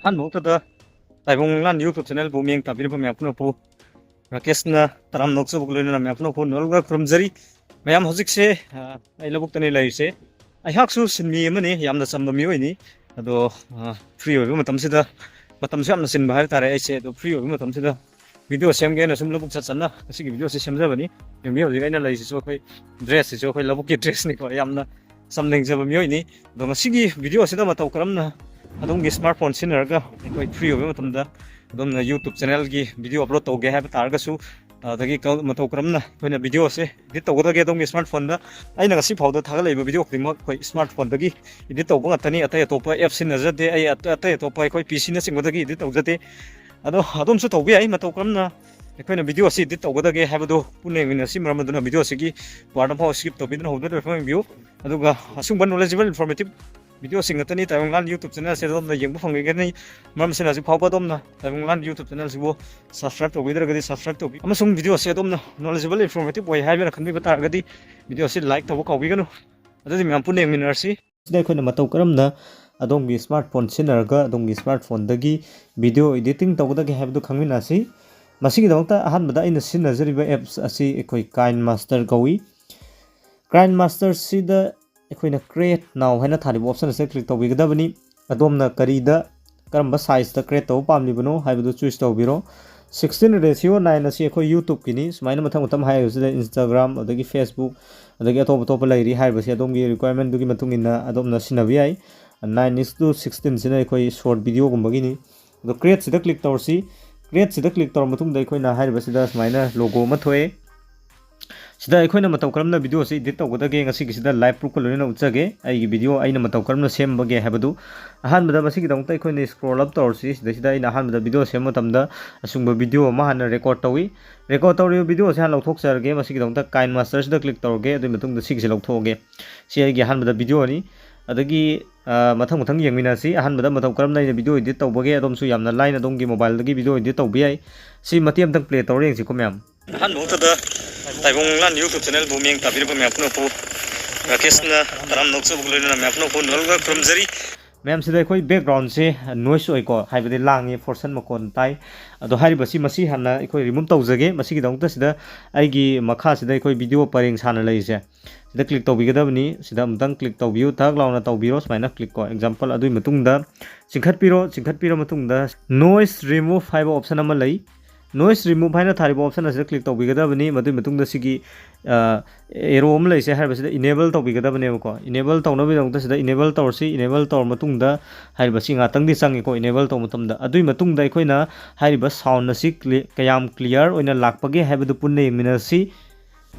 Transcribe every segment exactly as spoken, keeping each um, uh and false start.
ꯑꯍꯥꯟꯕ ꯃꯛꯇꯗ ꯇꯥꯏꯕꯪ ꯂꯥꯟ YouTube channelꯕꯨ ꯃꯤꯠꯌꯦꯡ ꯇꯥꯕꯤꯔꯤꯕ ꯃꯌꯥꯝ ꯄꯨꯝꯅꯃꯛꯄꯨ ꯔꯥꯀꯦꯁꯅ ꯇꯔꯥꯝꯅ ꯑꯣꯛꯆꯕꯒ ꯂꯣꯏꯅꯅ ꯃꯌꯥꯝ ꯄꯨꯝꯅꯃꯛꯄꯨ ꯅꯣꯜꯂꯒ ꯈꯨꯔꯨꯝꯖꯔꯤ꯫ ꯃꯌꯥꯝ ꯍꯧꯖꯤꯛꯁꯦ, ꯑ, ꯑꯩ ꯂꯧꯕꯨꯛꯇꯅꯤ ꯂꯩꯔꯤꯁꯦ꯫ ꯑꯩꯍꯥꯛꯁꯨ ꯁꯤꯟꯃꯤ ꯑꯃꯅꯤ, ꯌꯥꯝꯅ ꯆꯝꯕ ꯃꯤꯑꯣꯏꯅꯤ꯫ ꯑꯗꯣ, ꯑ, free ꯑꯣꯏꯕ ꯃꯇꯝꯁꯤꯗ, ꯃꯇꯝꯁꯨ ꯌꯥꯝꯅ ꯆꯤꯟꯕ ꯍꯥꯏꯕ ꯇꯥꯔꯦ ꯑꯩꯁꯦ꯫ ꯑꯗꯣ free ꯑꯣꯏꯕ ꯃꯇꯝꯁꯤꯗ video ꯁꯦꯝꯒꯦꯅ ꯁꯨꯝ ꯂꯧꯕꯨꯛ ꯆꯠ ꯆꯠꯅ ꯉꯁꯤꯒꯤ videoꯁꯦ ꯁꯦꯝꯖꯕꯅꯤ꯫ ꯌꯦꯡꯕꯤꯌꯨ, ꯍꯧꯖꯤꯛ ꯑꯩꯅ ꯂꯩꯔꯤꯁꯤꯁꯨ ꯑꯩꯈꯣꯏ dressꯁꯤꯁꯨ ꯑꯩꯈꯣꯏ ꯂꯧꯕꯨꯛꯀꯤ dressꯅꯤꯀꯣ꯫ ꯌꯥꯝꯅ ꯆꯝꯅ ꯍꯤꯡꯖꯕ ꯃꯤꯑꯣꯏꯅꯤ꯫ ꯑꯗꯣ ꯉꯁꯤꯒꯤ videoꯁꯤꯗ ꯃꯇꯧ ꯀꯔꯝꯅ ꯑꯗꯣꯝꯒꯤ smartphone ꯁꯤꯖꯤꯟꯅꯔꯒ ꯑꯩꯈꯣꯏ free ꯑꯣꯏꯕ ꯃꯇꯝꯗ ꯑꯗꯣꯝꯅ YouTube channelꯒꯤ video upload ꯇꯧꯒꯦ ꯍꯥꯏꯕ ꯇꯥꯔꯒꯁꯨ, ꯑꯗꯒꯤ ꯀ-, ꯃꯇꯧ ꯀꯔꯝꯅ ꯑꯩꯈꯣꯏꯅ videoꯁꯦ edit ꯇꯧꯒꯗꯒꯦ ꯑꯗꯣꯝꯒꯤ smartphoneꯗ꯫ ꯑꯩꯅ ꯉꯁꯤ ꯐꯥꯎꯗ ꯊꯥꯒꯠꯂꯛꯏꯕ video ꯈꯨꯗꯤꯡꯃꯛ ꯑꯩꯈꯣꯏ smartphoneꯗꯒꯤ edit ꯇꯧꯕ ꯉꯥꯛꯇꯅꯤ꯫ ꯑꯇꯩ ꯑꯇꯣꯞꯄ app ꯁꯤꯖꯤꯟꯅꯖꯗꯦ꯫ ꯑꯩ ꯑꯇ-, ꯑꯇꯩ ꯑꯇꯣꯞꯄ ꯑꯩꯈꯣꯏ P Cꯅꯆꯤꯡꯕꯗꯒꯤ edit ꯇꯧꯖꯗꯦ꯫ ꯑꯗꯣ ꯑꯗꯣꯝꯁꯨ ꯇꯧꯕ ꯌꯥꯏ꯫ ꯃꯇꯧ ꯀꯔꯝꯅ ꯑꯩꯈꯣꯏꯅ videoꯁꯤ edit ꯇꯧꯒꯗꯒꯦ ꯍꯥꯏꯕꯗꯨ ꯄꯨꯟꯅ ꯌꯦꯡꯃꯤꯟꯅꯁꯤ꯫ ꯃꯔꯝ ꯑꯗꯨꯅ videoꯁꯤꯒꯤ part ꯑꯃꯐꯥꯎ skip ꯇꯧꯕꯤꯗꯨꯅ ꯍꯧꯗꯣꯡꯐꯥꯎ ꯌꯦꯡꯕꯤꯌꯨ꯫ ꯑꯗꯨꯒ ꯑꯁꯨꯝꯕ knowledgeable, informative videoꯁꯤꯡ ꯉꯥꯛꯇꯅꯤ ꯇꯥꯏꯕꯪ ꯂꯥꯟ YouTube channelꯁꯦ ꯑꯗꯣꯝꯅ ꯌꯦꯡꯕ ꯐꯪꯒꯅꯤ꯫ ꯃꯔꯝ ꯑꯁꯤꯅ ꯍꯧꯖꯤꯛ ꯐꯥꯎꯕ ꯑꯗꯣꯝꯅ ꯇꯥꯏꯕꯪ ꯂꯥꯟ YouTube channelꯁꯤꯕꯨ subscribe ꯇꯧꯕꯤꯗ꯭ꯔꯒꯗꯤ subscribe ꯇꯧꯕꯤꯌꯨ, ꯑꯃꯁꯨꯡ videoꯁꯦ ꯑꯗꯣꯝꯅ knowledgeable, informative ꯑꯣꯏ ꯍꯥꯏꯕꯅ ꯈꯟꯕꯤꯕ ꯇꯥꯔꯒꯗꯤ videoꯁꯤ like ꯇꯧꯕ ꯀꯥꯎꯕꯤꯒꯅꯨ꯫ ꯑꯗꯨꯗꯤ ꯃꯌꯥꯝ ꯄꯨꯟꯅ ꯌꯦꯡꯃꯤꯟꯅꯔꯁꯤ꯫ ꯁꯤꯗ ꯑꯩꯈꯣꯏꯅ ꯃꯇꯧ ꯀꯔꯝꯅ ꯑꯗꯣꯝꯒꯤ smartphone ꯁꯤꯖꯤꯟꯅꯔꯒ ꯑꯗꯣꯝꯒꯤ smartphoneꯗꯒꯤ video editing ꯇꯧꯒꯗꯒꯦ ꯍꯥꯏꯕꯗꯨ ꯈꯪꯃꯤꯟꯅꯁꯤ꯫ ꯃꯁꯤꯒꯤꯗꯃꯛꯇ ꯑꯍꯥꯟꯕꯗ ꯑꯩꯅ ꯁꯤꯖꯤꯟꯅꯖꯔꯤꯕ apps ꯑꯁꯤ ꯑꯩꯈꯣꯏ KineMaster ꯀꯧꯏ꯫ KineMasterꯁꯤꯗ ꯑꯩꯈꯣꯏꯅ Create Now ꯍꯥꯏꯅ ꯊꯥꯔꯤꯕ option ꯑꯁꯤꯗ click ꯇꯧꯕꯤꯒꯗꯕꯅꯤ꯫ ꯑꯗꯣꯝꯅ ꯀꯔꯤꯗ, ꯀꯔꯝꯕ sizeꯇ create ꯇꯧꯕ ꯄꯥꯝꯂꯤꯕꯅꯣ ꯍꯥꯏꯕꯗꯨ choose ꯇꯧꯕꯤꯔꯣ꯫ Sixteen ratio nine ꯑꯁꯤ ꯑꯩꯈꯣꯏ YouTubeꯀꯤꯅꯤ꯫ ꯁꯨꯃꯥꯏꯅ ꯃꯊꯪ ꯃꯊꯪ ꯍꯥꯏꯔꯤꯕꯁꯤꯗ Instagram, ꯑꯗꯒꯤ Facebook, ꯑꯗꯒꯤ ꯑꯇꯣꯞ ꯑꯇꯣꯞꯄ ꯂꯩꯔꯤ ꯍꯥꯏꯔꯤꯕꯁꯤ ꯑꯗꯣꯝꯒꯤ requirementꯗꯨꯒꯤ ꯃꯇꯨꯡ ꯏꯟꯅ ꯑꯗꯣꯝꯅ ꯁꯤꯖꯤꯟꯅꯕ ꯌꯥꯏ꯫ Nine is to sixteenꯁꯤꯅ ꯑꯩꯈꯣꯏ short videoꯒꯨꯝꯕꯒꯤꯅꯤ꯫ ꯑꯗꯣ Createꯁꯤꯗ click ꯇꯧꯔꯁꯤ꯫ Createꯁꯤꯗ click ꯇꯧꯔ ꯃꯇꯨꯡꯗ ꯑꯩꯈꯣꯏꯅ ꯍꯥꯏꯔꯤꯕꯁꯤꯗ ꯁꯨꯃꯥꯏꯅ logo ꯑꯃ ꯊꯣꯛꯑꯦ꯫ ꯁꯤꯗ ꯑꯩꯈꯣꯏꯅ ꯃꯇꯧ ꯀꯔꯝꯅ videoꯁꯤ edit ꯇꯧꯒꯗꯒꯦ ꯉꯁꯤꯒꯤꯁꯤꯗ live proofꯀ ꯂꯣꯏꯅꯅ ꯎꯠꯆꯒꯦ꯫ ꯑꯩꯒꯤ video ꯑꯩꯅ ꯃꯇꯧ ꯀꯔꯝꯅ ꯁꯦꯝꯕꯒꯦ ꯍꯥꯏꯕꯗꯨ ꯑꯍꯥꯟꯕꯗ ꯃꯁꯤꯒꯤꯗꯃꯛꯇ ꯑꯩꯈꯣꯏꯅ scroll up ꯇꯧꯔꯁꯤ꯫ ꯁꯤꯗꯩꯁꯤꯗ ꯑꯩꯅ ꯑꯍꯥꯟꯕꯗ video ꯁꯦꯝꯕ ꯃꯇꯝꯗ ꯑꯁꯨꯝꯕ video ꯑꯃ ꯍꯥꯟꯅ record ꯇꯧꯏ꯫ Record ꯇꯧꯔꯤꯕ videoꯁꯤ ꯍꯥꯟꯅ ꯂꯧꯊꯣꯛꯆꯔꯒꯦ꯫ ꯃꯁꯤꯒꯤꯗꯃꯛꯇ KineMasterꯁꯤꯗ click ꯇꯧꯔꯒꯦ꯫ ꯑꯗꯨꯒꯤ ꯃꯇꯨꯡꯗ ꯁꯤꯒꯤꯁꯤ ꯂꯧꯊꯣꯛꯑꯒꯦ꯫ ꯁꯤ ꯑꯩꯒꯤ ꯑꯍꯥꯟꯕꯗ videoꯅꯤ꯫ ꯑꯗꯒꯤ, ꯑ, ꯃꯊꯪ ꯃꯊꯪ ꯌꯦꯡꯃꯤꯟꯅꯁꯤ꯫ ꯑꯍꯥꯟꯕꯗ ꯃꯇꯧ ꯀꯔꯝꯅ ꯑꯩꯅ video edit ꯇꯧꯕꯒꯦ ꯑꯗꯣꯝꯁꯨ ꯌꯥꯝꯅ ꯂꯥꯏꯅ ꯑꯗꯣꯝꯒꯤ mobileꯗꯒꯤ video edit ꯇꯧꯕ ꯌꯥꯏ꯫ ꯁꯤ ꯃꯇꯦꯛ ꯑꯃꯇꯪ play ꯇꯧꯔ ꯌꯦꯡꯁꯤꯀꯣ ꯃꯌꯥꯝ꯫ ꯑꯍꯥꯟꯕ ꯃꯛꯇꯗ ꯇꯥꯏꯕꯪ ꯂꯥꯟ YouTube channelꯕꯨ ꯃꯤꯠꯌꯦꯡ ꯇꯥꯕꯤꯔꯤꯕ ꯃꯌꯥꯝ ꯄꯨꯝꯅꯃꯛꯄꯨ ꯔꯥꯀꯦꯁꯅ ꯇꯔꯥꯝꯅ ꯑꯣꯛꯆꯕꯒ ꯂꯣꯏꯅꯅ ꯃꯌꯥꯝ ꯄꯨꯝꯅꯃꯛꯄꯨ ꯅꯣꯜꯂꯒ ꯈꯨꯔꯨꯝꯖꯔꯤ꯫ ꯃꯌꯥꯝꯁꯤꯗ ꯑꯩꯈꯣꯏ ꯕꯦꯛꯒ꯭ꯔꯥꯎꯟꯁꯦ ꯅꯣꯏꯁ ꯑꯣꯏꯀꯣ, ꯍꯥꯏꯕꯗꯤ ꯂꯥꯡꯉꯤ, ꯐꯣꯔꯁꯟ ꯃꯈꯣꯟ ꯇꯥꯏ꯫ ꯑꯗꯣ ꯍꯥꯏꯔꯤꯕꯁꯤ ꯃꯁꯤ ꯍꯥꯟꯅ ꯑꯩꯈꯣꯏ ꯔꯤꯃꯨꯚ ꯇꯧꯖꯒꯦ꯫ ꯃꯁꯤꯒꯤꯗꯃꯛꯇ ꯁꯤꯗ ꯑꯩꯒꯤ ꯃꯈꯥꯁꯤꯗ ꯑꯩꯈꯣꯏ ꯚꯤꯗꯤꯑꯣ ꯄꯔꯦꯡ ꯁꯥꯅ ꯂꯩꯔꯤꯁꯦ, ꯁꯤꯗ ꯀ꯭ꯂꯤꯛ ꯇꯧꯕꯤꯒꯗꯕꯅꯤ꯫ ꯁꯤꯗ ꯑꯃꯨꯛꯇꯪ ꯀ꯭ꯂꯤꯛ ꯇꯧꯕꯤꯌꯨ, ꯊꯛ ꯂꯥꯎꯅ ꯇꯧꯕꯤꯔꯣ, ꯁꯨꯃꯥꯏꯅ ꯀ꯭ꯂꯤꯛ ꯀꯣ, ꯑꯦꯛꯖꯥꯝꯄꯜ꯫ ꯑꯗꯨꯒꯤ ꯃꯇꯨꯡꯗ ꯆꯤꯡꯈꯠꯄꯤꯔꯣ꯫ ꯆꯤꯡꯈꯠꯄꯤꯔ ꯃꯇꯨꯡꯗ ꯅꯣꯏꯁ ꯔꯤꯃꯨꯚ ꯍꯥꯏꯕ ꯑꯣꯞꯁꯟ ꯑꯃ ꯂꯩ꯫ ꯅꯣꯏꯁ ꯔꯤꯃꯨꯚ ꯍꯥꯏꯅ ꯊꯥꯔꯤꯕ ꯑꯣꯞꯁꯟ ꯑꯁꯤꯗ ꯀ꯭ꯂꯤꯛ ꯇꯧꯕꯤꯒꯗꯕꯅꯤ꯫ ꯃꯗꯨꯒꯤ ꯃꯇꯨꯡꯗ ꯁꯤꯒꯤ ꯑꯦꯔꯣ ꯑꯃ ꯂꯩꯁꯦ, ꯍꯥꯏꯔꯤꯕꯁꯤꯗ ꯏꯅꯦꯕꯜ ꯇꯧꯕꯤꯒꯗꯕꯅꯦꯕꯀꯣ꯫ ꯏꯅꯦꯕꯜ ꯇꯧꯅꯕꯒꯤꯗꯃꯛꯇ ꯁꯤꯗ ꯏꯅꯦꯕꯜ ꯇꯧꯔꯁꯤ꯫ ꯏꯅꯦꯕꯜ ꯇꯧꯔ ꯃꯇꯨꯡꯗ ꯍꯥꯏꯔꯤꯕꯁꯤ ꯉꯥꯛꯇꯪꯗꯤ ꯆꯪꯉꯤꯀꯣ, ꯏꯅꯦꯕꯜ ꯇꯧꯕ ꯃꯇꯝꯗ꯫ ꯑꯗꯨꯒꯤ ꯃꯇꯨꯡꯗ ꯑꯩꯈꯣꯏꯅ ꯍꯥꯏꯔꯤꯕ ꯁꯥꯎꯟ ꯑꯁꯤ ꯀ꯭ꯂꯤ-, ꯀꯌꯥꯝ ꯀ꯭ꯂꯤꯌꯥꯔ ꯑꯣꯏꯅ ꯂꯥꯛꯄꯒꯦ ꯍꯥꯏꯕꯗꯨ ꯄꯨꯟꯅ ꯌꯦꯡꯃꯤꯟꯅꯁꯤ꯫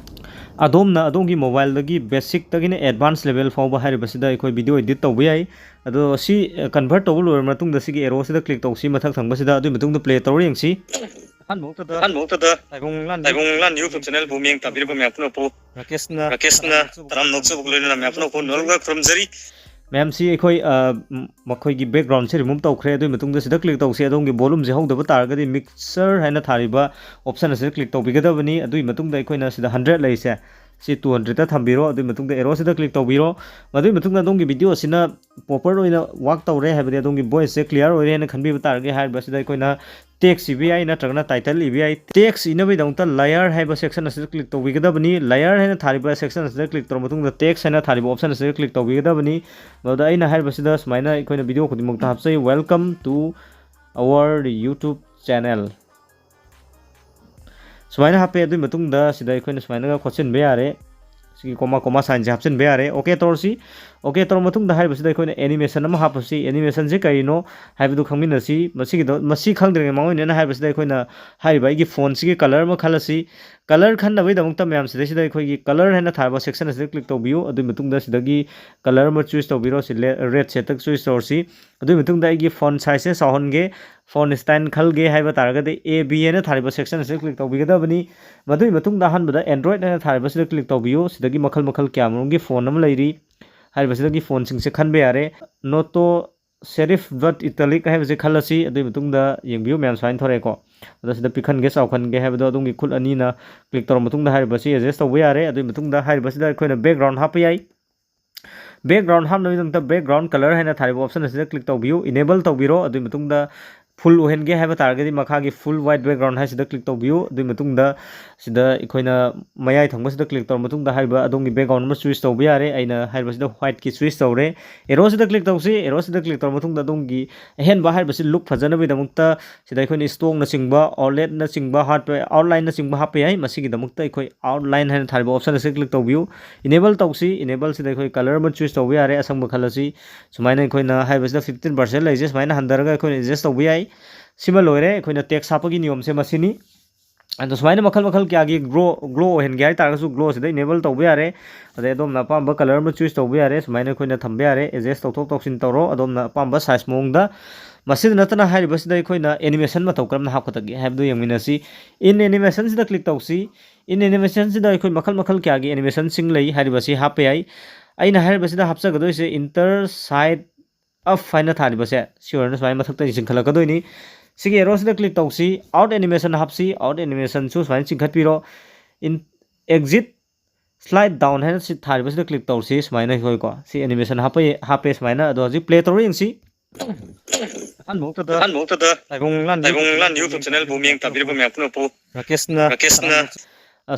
ꯑꯗꯣꯝꯅ ꯑꯗꯣꯝꯒꯤ ꯃꯣꯕꯥꯏꯜꯗꯒꯤ ꯕꯦꯁꯤꯛꯇꯒꯤꯅ ꯑꯦꯗꯚꯥꯟꯁ ꯂꯦꯚꯦꯜ ꯐꯥꯎꯕ ꯍꯥꯏꯔꯤꯕꯁꯤꯗ ꯑꯩꯈꯣꯏ ꯚꯤꯗꯤꯑꯣ ꯏꯗꯤꯠ ꯇꯧꯕ ꯌꯥꯏ꯫ ꯑꯗꯣ ꯁꯤ ꯀꯟꯚꯔꯠ ꯇꯧꯕ ꯂꯣꯏꯔꯕ ꯃꯇꯨꯡꯗ ꯁꯤꯒꯤ ꯑꯦꯔꯣꯁꯤꯗ ꯀ꯭ꯂꯤꯛ ꯇꯧꯁꯤ, ꯃꯊꯛ ꯊꯪꯕꯁꯤꯗ꯫ ꯑꯗꯨꯒꯤ ꯃꯇꯨꯡꯗ ꯄ꯭ꯂꯦ ꯇꯧꯔ ꯌꯦꯡꯁꯤ꯫ ꯑꯍꯥꯟꯕ ꯃꯛꯇꯗ ꯑꯍꯥꯟꯕ ꯃꯛꯇꯗ ꯇꯥꯏꯕꯪ ꯂꯥꯟ ꯇꯥꯏꯕꯪ ꯂꯥꯟ YouTube ꯆꯦꯅꯦꯜꯕꯨ ꯃꯤꯠꯌꯦꯡ ꯇꯥꯕꯤꯔꯤꯕ ꯃꯌꯥꯝ ꯄꯨꯝꯅꯃꯛꯄꯨ ꯔꯥꯀꯦꯁꯅ ꯔꯥꯀꯦꯁꯅ ꯇꯔꯥꯝꯅ ꯑꯣꯛꯆꯕ ꯂꯣꯏꯅꯅ ꯃꯌꯥꯝ ꯄꯨꯝꯅꯃꯛꯄꯨ ꯅꯣꯜꯂꯒ ꯈꯨꯔꯨꯝꯖꯔꯤ꯫ ꯃꯌꯥꯝꯁꯤ ꯑꯩꯈꯣꯏ, ꯑ, ꯃꯈꯣꯏꯒꯤ ꯕꯦꯛꯒ꯭ꯔꯥꯎꯟꯁꯦ ꯔꯤꯃꯨꯚ ꯇꯧꯈ꯭ꯔꯦ꯫ ꯑꯗꯨꯒꯤ ꯃꯇꯨꯡꯗ ꯁꯤꯗ ꯀ꯭ꯂꯤꯛ ꯇꯧꯁꯤ꯫ ꯑꯗꯣꯝꯒꯤ ꯚꯣꯂꯨꯝꯁꯦ ꯍꯧꯗꯕ ꯇꯥꯔꯒꯗꯤ ꯃꯤꯛꯁꯔ ꯍꯥꯏꯅ ꯊꯥꯔꯤꯕ ꯑꯣꯞꯁꯟ ꯑꯁꯤꯗ ꯀ꯭ꯂꯤꯛ ꯇꯧꯕꯤꯒꯗꯕꯅꯤ꯫ ꯑꯗꯨꯒꯤ ꯃꯇꯨꯡꯗ ꯑꯩꯈꯣꯏꯅ ꯁꯤꯗ ꯍꯟꯗ꯭ꯔꯦꯠ ꯂꯩꯔꯤꯁꯦ, ꯁꯤ ꯇꯨ ꯍꯟꯗ꯭ꯔꯦꯠꯇ ꯊꯝꯕꯤꯔꯣ꯫ ꯑꯗꯨꯒꯤ ꯃꯇꯨꯡꯗ ꯑꯦꯔꯣꯁꯤꯗ ꯀ꯭ꯂꯤꯛ ꯇꯧꯕꯤꯔꯣ꯫ ꯃꯗꯨꯒꯤ ꯃꯇꯨꯡꯗ ꯑꯗꯣꯝꯒꯤ ꯚꯤꯗꯤꯑꯣ ꯑꯁꯤꯅ ꯄ꯭ꯔꯣꯄꯔ ꯑꯣꯏꯅ ꯋꯥꯛ ꯇꯧꯔꯦ, ꯍꯥꯏꯕꯗꯤ ꯑꯗꯣꯝꯒꯤ ꯚꯣꯏꯁꯁꯦ ꯀ꯭ꯂꯤꯌꯥꯔ ꯑꯣꯏꯔꯦ ꯍꯥꯏꯅ ꯈꯟꯕꯤꯕ ꯇꯥꯔꯒꯗꯤ ꯍꯥꯏꯔꯤꯕ ꯑꯁꯤꯗ ꯑꯩꯈꯣꯏꯅ ꯇꯦꯛꯁ ꯏꯕ ꯌꯥꯏ, ꯅꯠꯇ꯭ꯔꯒꯅ ꯇꯥꯏꯇꯜ ꯏꯕ ꯌꯥꯏ꯫ ꯇꯦꯛꯁ ꯏꯅꯕꯒꯤꯗꯃꯛꯇ ꯂꯦꯌꯔ ꯍꯥꯏꯕ ꯁꯦꯛꯁꯟ ꯑꯁꯤꯗ ꯀ꯭ꯂꯤꯛ ꯇꯧꯕꯤꯒꯗꯕꯅꯤ꯫ ꯂꯦꯌꯔ ꯍꯥꯏꯅ ꯊꯥꯔꯤꯕ ꯁꯦꯛꯁꯟ ꯑꯁꯤꯗ ꯀ꯭ꯂꯤꯛ ꯇꯧꯔꯕ ꯃꯇꯨꯡꯗ ꯇꯦꯛꯁ ꯍꯥꯏꯅ ꯊꯥꯔꯤꯕ ꯑꯣꯞꯁꯟ ꯑꯁꯤꯗ ꯀ꯭ꯂꯤꯛ ꯇꯧꯕꯤꯒꯗꯕꯅꯤ꯫ ꯃꯗꯨꯗ ꯑꯩꯅ ꯍꯥꯏꯔꯤꯕꯁꯤꯗ ꯁꯨꯃꯥꯏꯅ ꯑꯩꯈꯣꯏꯅ ꯚꯤꯗꯤꯑꯣ ꯈꯨꯗꯤꯡꯃꯛꯇ ꯍꯥꯞꯆꯩ, "Welcome to our YouTube channel"꯫ ꯁꯨꯃꯥꯏꯅ ꯍꯥꯞꯄꯦ꯫ ꯑꯗꯨꯒꯤ ꯃꯇꯨꯡꯗ ꯁꯤꯗ ꯑꯩꯈꯣꯏꯅ ꯁꯨꯃꯥꯏꯅꯒ ꯈꯣꯠꯆꯤꯟꯕ ꯌꯥꯔꯦ꯫ ꯁꯤꯒꯤ ꯀꯣꯃꯥ, ꯀꯣꯃꯥ ꯁꯥꯏꯟꯁꯦ ꯍꯥꯞꯆꯤꯟꯕ ꯌꯥꯔꯦ꯫ ꯑꯣꯀꯦ ꯇꯧꯔꯁꯤ꯫ ꯑꯣꯀꯦ ꯇꯧꯔ ꯃꯇꯨꯡꯗ ꯍꯥꯏꯔꯤꯕꯁꯤꯗ ꯑꯩꯈꯣꯏꯅ ꯑꯦꯅꯤꯃꯦꯁꯟ ꯑꯃ ꯍꯥꯞꯄꯁꯤ꯫ ꯑꯦꯅꯤꯃꯦꯁꯟꯁꯦ ꯀꯔꯤꯅꯣ ꯍꯥꯏꯕꯗꯨ ꯈꯪꯃꯤꯟꯅꯁꯤ꯫ ꯃꯁꯤꯒꯤꯗ, ꯃꯁꯤ ꯈꯪꯗ꯭ꯔꯤꯉꯩ ꯃꯃꯥꯡ ꯑꯣꯏꯅ ꯍꯥꯏꯔꯤꯕꯁꯤꯗ ꯑꯩꯈꯣꯏꯅ ꯍꯥꯏꯔꯤꯕ ꯑꯩꯒꯤ ꯐꯣꯟꯁꯤꯒꯤ ꯀꯂꯔ ꯑꯃ ꯈꯜꯂꯁꯤ꯫ ꯀꯂꯔ ꯈꯟꯅꯕꯒꯤꯗꯃꯛꯇ ꯃꯌꯥꯝ ꯁꯤꯗꯩꯁꯤꯗ ꯑꯩꯈꯣꯏꯒꯤ ꯀꯂꯔ ꯍꯥꯏꯅ ꯊꯥꯔꯤꯕ ꯁꯦꯛꯁꯟ ꯑꯁꯤꯗ ꯀ꯭ꯂꯤꯛ ꯇꯧꯕꯤꯌꯨ꯫ ꯑꯗꯨꯒꯤ ꯃꯇꯨꯡꯗ ꯁꯤꯗꯒꯤ ꯀꯂꯔ ꯑꯃ ꯆꯨꯁ ꯇꯧꯕꯤꯔꯣ꯫ ꯁꯤ ꯔꯦꯗ ꯁꯦꯠꯇ ꯆꯨꯁ ꯇꯧꯔꯁꯤ꯫ ꯑꯗꯨꯒꯤ ꯃꯇꯨꯡꯗ ꯑꯩꯒꯤ ꯐꯣꯟ ꯁꯥꯏꯖꯁꯦ ꯆꯥꯎꯍꯟꯒꯦ, ꯐꯣꯟ ꯁ꯭ꯇꯥꯏꯜ ꯈꯜꯒꯦ ꯍꯥꯏꯕ ꯇꯥꯔꯒꯗꯤ ꯑꯦ ꯕꯤ ꯑꯅ ꯊꯥꯔꯤꯕ ꯁꯦꯛꯁꯟ ꯑꯁꯤꯗ ꯀ꯭ꯂꯤꯛ ꯇꯧꯕꯤꯒꯗꯕꯅꯤ꯫ ꯃꯗꯨꯒꯤ ꯃꯇꯨꯡꯗ ꯑꯍꯥꯟꯕꯗ ꯑꯦꯟꯗ꯭ꯔꯣꯏꯗ ꯍꯥꯏꯅ ꯊꯥꯔꯤꯕꯁꯤꯗ ꯀ꯭ꯂꯤꯛ ꯇꯧꯕꯤꯌꯨ꯫ ꯁꯤꯗꯒꯤ ꯃꯈꯜ ꯃꯈꯜ ꯀꯌꯥꯃꯔꯨꯝꯒꯤ ꯐꯣꯟ ꯑꯃ ꯂꯩꯔꯤ꯫ ꯍꯥꯏꯔꯤꯕꯁꯤꯗꯒꯤ ꯐꯣꯟꯁꯤꯡꯁꯦ ꯈꯟꯕ ꯌꯥꯔꯦ꯫ ꯅꯣꯇꯣ ꯁꯦꯔꯤꯐ ꯗꯣꯠ ꯏꯇꯥꯂꯤꯛ ꯍꯥꯏꯕꯁꯤ ꯈꯜꯂꯁꯤ꯫ ꯑꯗꯨꯒꯤ ꯃꯇꯨꯡꯗ ꯌꯦꯡꯕꯤꯌꯨ ꯃꯌꯥꯝ, ꯁꯨꯃꯥꯏꯅ ꯊꯣꯔꯛꯑꯦꯀꯣ꯫ ꯑꯗꯣ ꯁꯤꯗ ꯄꯤꯛꯍꯟꯒꯦ ꯆꯥꯎꯍꯟꯒꯦ ꯍꯥꯏꯕꯗꯣ ꯑꯗꯣꯝꯒꯤ ꯈꯨꯠ ꯑꯅꯤꯅ ꯀ꯭ꯂꯤꯛ ꯇꯧꯔꯕ ꯃꯇꯨꯡꯗ ꯍꯥꯏꯔꯤꯕꯁꯤ ꯑꯦꯗꯖꯁ ꯇꯧꯕ ꯌꯥꯔꯦ꯫ ꯑꯗꯨꯒꯤ ꯃꯇꯨꯡꯗ ꯍꯥꯏꯔꯤꯕꯁꯤꯗ ꯑꯩꯈꯣꯏꯅ ꯕꯦꯛꯒ꯭ꯔꯥꯎꯟ ꯍꯥꯞꯄ ꯌꯥꯏ꯫ Background ꯍꯥꯞꯅꯕꯒꯤꯗꯃꯛꯇ background color ꯍꯥꯏꯅ ꯊꯥꯔꯤꯕ option ꯑꯁꯤꯗ click ꯇꯧꯕꯤꯌꯨ, enable ꯇꯧꯕꯤꯔꯣ꯫ ꯑꯗꯨꯒꯤ ꯃꯇꯨꯡꯗ full ꯑꯣꯏꯍꯟꯒꯦ ꯍꯥꯏꯕ ꯇꯥꯔꯒꯗꯤ ꯃꯈꯥꯒꯤ full white background ꯍꯥꯏꯁꯤꯗ click ꯇꯧꯕꯤꯌꯨ꯫ ꯑꯗꯨꯒꯤ ꯃꯇꯨꯡꯗ ꯁꯤꯗ ꯑꯩꯈꯣꯏꯅ ꯃꯌꯥꯏ ꯊꯪꯕꯁꯤꯗ click ꯇꯧꯔ ꯃꯇꯨꯡꯗ ꯍꯥꯏꯔꯤꯕ ꯑꯗꯣꯝꯒꯤ background ꯑꯃ choose ꯇꯧꯕ ꯌꯥꯔꯦ꯫ ꯑꯩꯅ ꯍꯥꯏꯔꯤꯕꯁꯤꯗ whiteꯀꯤ choose ꯇꯧꯔꯦ꯫ Arrowꯁꯤꯗ click ꯇꯧꯁꯤ꯫ Arrowꯁꯤꯗ click ꯇꯧꯔ ꯃꯇꯨꯡꯗ ꯑꯗꯣꯝꯒꯤ ꯑꯍꯦꯟꯕ ꯍꯥꯏꯔꯤꯕꯁꯤ look ꯐꯖꯅꯕꯒꯤꯗꯃꯛꯇ ꯁꯤꯗ ꯑꯩꯈꯣꯏꯅ stoneꯅꯆꯤꯡꯕ, OLEDꯅꯆꯤꯡꯕ ꯍꯥꯞꯄ, outlineꯅꯆꯤꯡꯕ ꯍꯥꯞꯄ ꯌꯥꯏ꯫ ꯃꯁꯤꯒꯤꯗꯃꯛꯇ ꯑꯩꯈꯣꯏ outline ꯍꯥꯏꯅ ꯊꯥꯔꯤꯕ option ꯑꯁꯤ click ꯇꯧꯕꯤꯌꯨ꯫ Enable ꯇꯧꯁꯤ꯫ Enableꯁꯤꯗ ꯑꯩꯈꯣꯏ color ꯑꯃ choose ꯇꯧꯕ ꯌꯥꯔꯦ꯫ ꯑꯁꯪꯕ ꯈꯜꯂꯁꯤ꯫ ꯁꯨꯃꯥꯏꯅ ꯑꯩꯈꯣꯏꯅ ꯍꯥꯏꯔꯤꯕꯁꯤꯗ fifteen percent ꯂꯩꯖꯩ꯫ ꯁꯨꯃꯥꯏꯅ ꯍꯟꯊꯔꯒ ꯑꯩꯈꯣꯏꯅ adjust ꯇꯧꯕ ꯌꯥꯏ꯫ ꯁꯤꯃ ꯂꯣꯏꯔꯦ꯫ ꯑꯩꯈꯣꯏꯅ text ꯍꯥꯞꯄꯒꯤ ꯅꯤꯌꯣꯝꯁꯦ ꯃꯁꯤꯅꯤ꯫ ꯑꯗꯣ ꯁꯨꯃꯥꯏꯅ ꯃꯈꯜ ꯃꯈꯜ ꯀꯌꯥꯒꯤ glow, glow ꯑꯣꯏꯍꯟꯒꯦ ꯍꯥꯏ ꯇꯥꯔꯒꯁꯨ glowꯁꯤꯗ enable ꯇꯧꯕ ꯌꯥꯔꯦ꯫ ꯑꯗꯩ ꯑꯗꯣꯝꯅ ꯑꯄꯥꯝꯕ color ꯑꯃ choose ꯇꯧꯕ ꯌꯥꯔꯦ꯫ ꯁꯨꯃꯥꯏꯅ ꯑꯩꯈꯣꯏꯅ ꯊꯝꯕ ꯌꯥꯔꯦ꯫ Adjust ꯇꯧꯊꯣꯛ ꯇꯧꯁꯤꯟ ꯇꯧꯔꯣ ꯑꯗꯣꯝꯅ ꯑꯄꯥꯝꯕ size ꯃꯑꯣꯡꯗ꯫ ꯃꯁꯤꯗ ꯅꯠꯇꯅ ꯍꯥꯏꯔꯤꯕꯁꯤꯗ ꯑꯩꯈꯣꯏꯅ animation ꯃꯇꯧ ꯀꯔꯝꯅ ꯍꯥꯞꯀꯗꯒꯦ ꯍꯥꯏꯕꯗꯨ ꯌꯦꯡꯃꯤꯟꯅꯁꯤ꯫ In animationꯁꯤꯗ click ꯇꯧꯁꯤ꯫ In animationꯁꯤꯗ ꯑꯩꯈꯣꯏ ꯃꯈꯜ ꯃꯈꯜ ꯀꯌꯥꯒꯤ animationꯁꯤꯡ ꯂꯩ ꯍꯥꯏꯔꯤꯕꯁꯤ ꯍꯥꯞꯄ ꯌꯥꯏ꯫ ꯑꯩꯅ ꯍꯥꯏꯔꯤꯕꯁꯤꯗ ꯍꯥꯞꯆꯒꯗꯣꯏꯁꯦ inter side up ꯍꯥꯏꯅ ꯊꯥꯔꯤꯕꯁꯦ ꯁꯤ ꯑꯣꯏꯔꯅ ꯁꯨꯃꯥꯏꯅ ꯃꯊꯛꯇ ꯆꯤꯡꯈꯠꯂꯛꯀꯗꯣꯏꯅꯤ꯫ ꯁꯤꯒꯤ arrowꯁꯤꯗ click ꯇꯧꯁꯤ꯫ Out animation ꯍꯥꯞꯁꯤ꯫ Out animationꯁꯨ ꯁꯨꯃꯥꯏꯅ ꯆꯤꯡꯈꯠꯄꯤꯔꯣ꯫ In, exit, slide down ꯍꯥꯏꯅ ꯁꯤ ꯊꯥꯔꯤꯕꯁꯤꯗ click ꯇꯧꯁꯤ꯫ ꯁꯨꯃꯥꯏꯅ ꯑꯩꯈꯣꯏꯀꯣ ꯁꯤ animation ꯍꯥꯞꯄ, ꯍꯥꯞꯄꯦ ꯁꯨꯃꯥꯏꯅ꯫ ꯑꯗꯣ ꯍꯧꯖꯤꯛ play ꯇꯧꯔ ꯌꯦꯡꯁꯤ꯫ ꯑꯍꯥꯟꯕꯃꯛꯇꯗ ꯑꯍꯥꯟꯕꯃꯛꯇꯗ ꯇꯥꯏꯕꯪ ꯂꯥꯟ ꯇꯥꯏꯕꯪ YouTube ꯂꯥꯟ channelꯕꯨ YouTube channelꯕꯨ ꯃꯤꯠꯌꯦꯡ ꯇꯥꯕꯤꯔꯤꯕ ꯃꯌꯥꯝ ꯄꯨꯝꯅꯃꯛꯄꯨ ꯃꯔꯀꯦꯁꯅ ꯃꯔꯀꯦꯁꯅ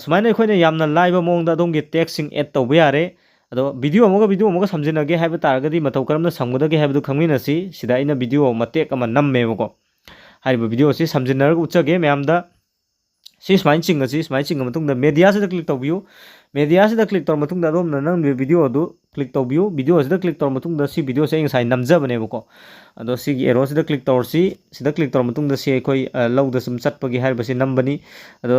ꯁꯨꯃꯥꯏꯅ ꯑꯩꯈꯣꯏꯅ ꯌꯥꯝꯅ ꯂꯥꯏꯕ ꯃꯑꯣꯡꯗ ꯑꯗꯣꯝꯒꯤ textꯁꯤꯡ add ꯇꯧꯕ ꯌꯥꯔꯦ꯫ ꯑꯗꯣ video ꯑꯃꯒ video ꯑꯃꯒ ꯁꯝꯖꯤꯟꯅꯒꯦ ꯍꯥꯏꯕ ꯇꯥꯔꯒꯗꯤ ꯃꯇꯧ ꯀꯔꯝꯅ ꯁꯝꯒꯗꯒꯦ ꯍꯥꯏꯕꯗꯨ ꯈꯪꯃꯤꯟꯅꯁꯤ꯫ ꯁꯤꯗ ꯑꯩꯅ video ꯃꯇꯦꯛ ꯑꯃ ꯅꯝꯃꯦꯕꯀꯣ꯫ ꯍꯥꯏꯔꯤꯕ video ꯑꯁꯤ ꯁꯝꯖꯤꯟꯅꯔꯒ ꯎꯠꯆꯒꯦ ꯃꯌꯥꯝꯗ꯫ ꯁꯤ ꯁꯨꯃꯥꯏꯅ ꯆꯤꯡꯉꯁꯤ꯫ ꯁꯨꯃꯥꯏꯅ ꯆꯤꯡꯉ ꯃꯇꯨꯡꯗ mediaꯁꯤꯗ click ꯇꯧꯕꯤꯌꯨ꯫ Mediaꯁꯤꯗ click ꯇꯧꯔ ꯃꯇꯨꯡꯗ ꯑꯗꯣꯝꯅ ꯅꯝꯂꯤꯕ video ꯑꯗꯨ click ꯇꯧꯕꯤꯌꯨ꯫ Videoꯁꯤꯗ click ꯇꯧꯔ ꯃꯇꯨꯡꯗ ꯁꯤ videoꯁꯦ ꯑꯩ ꯉꯁꯥꯏ ꯅꯝꯖꯕꯅꯦꯕꯀꯣ꯫ ꯑꯗꯣ ꯁꯤꯒꯤ arrowꯁꯤꯗ click ꯇꯧꯔꯁꯤ꯫ ꯁꯤꯗ click ꯇꯧꯔ ꯃꯇꯨꯡꯗ ꯁꯤ ꯑꯩꯈꯣꯏ, ꯑ, ꯂꯧꯗ ꯁꯨꯝ ꯆꯠꯄꯒꯤ ꯍꯥꯏꯔꯤꯕꯁꯤ ꯅꯝꯕꯅꯤ꯫ ꯑꯗꯣ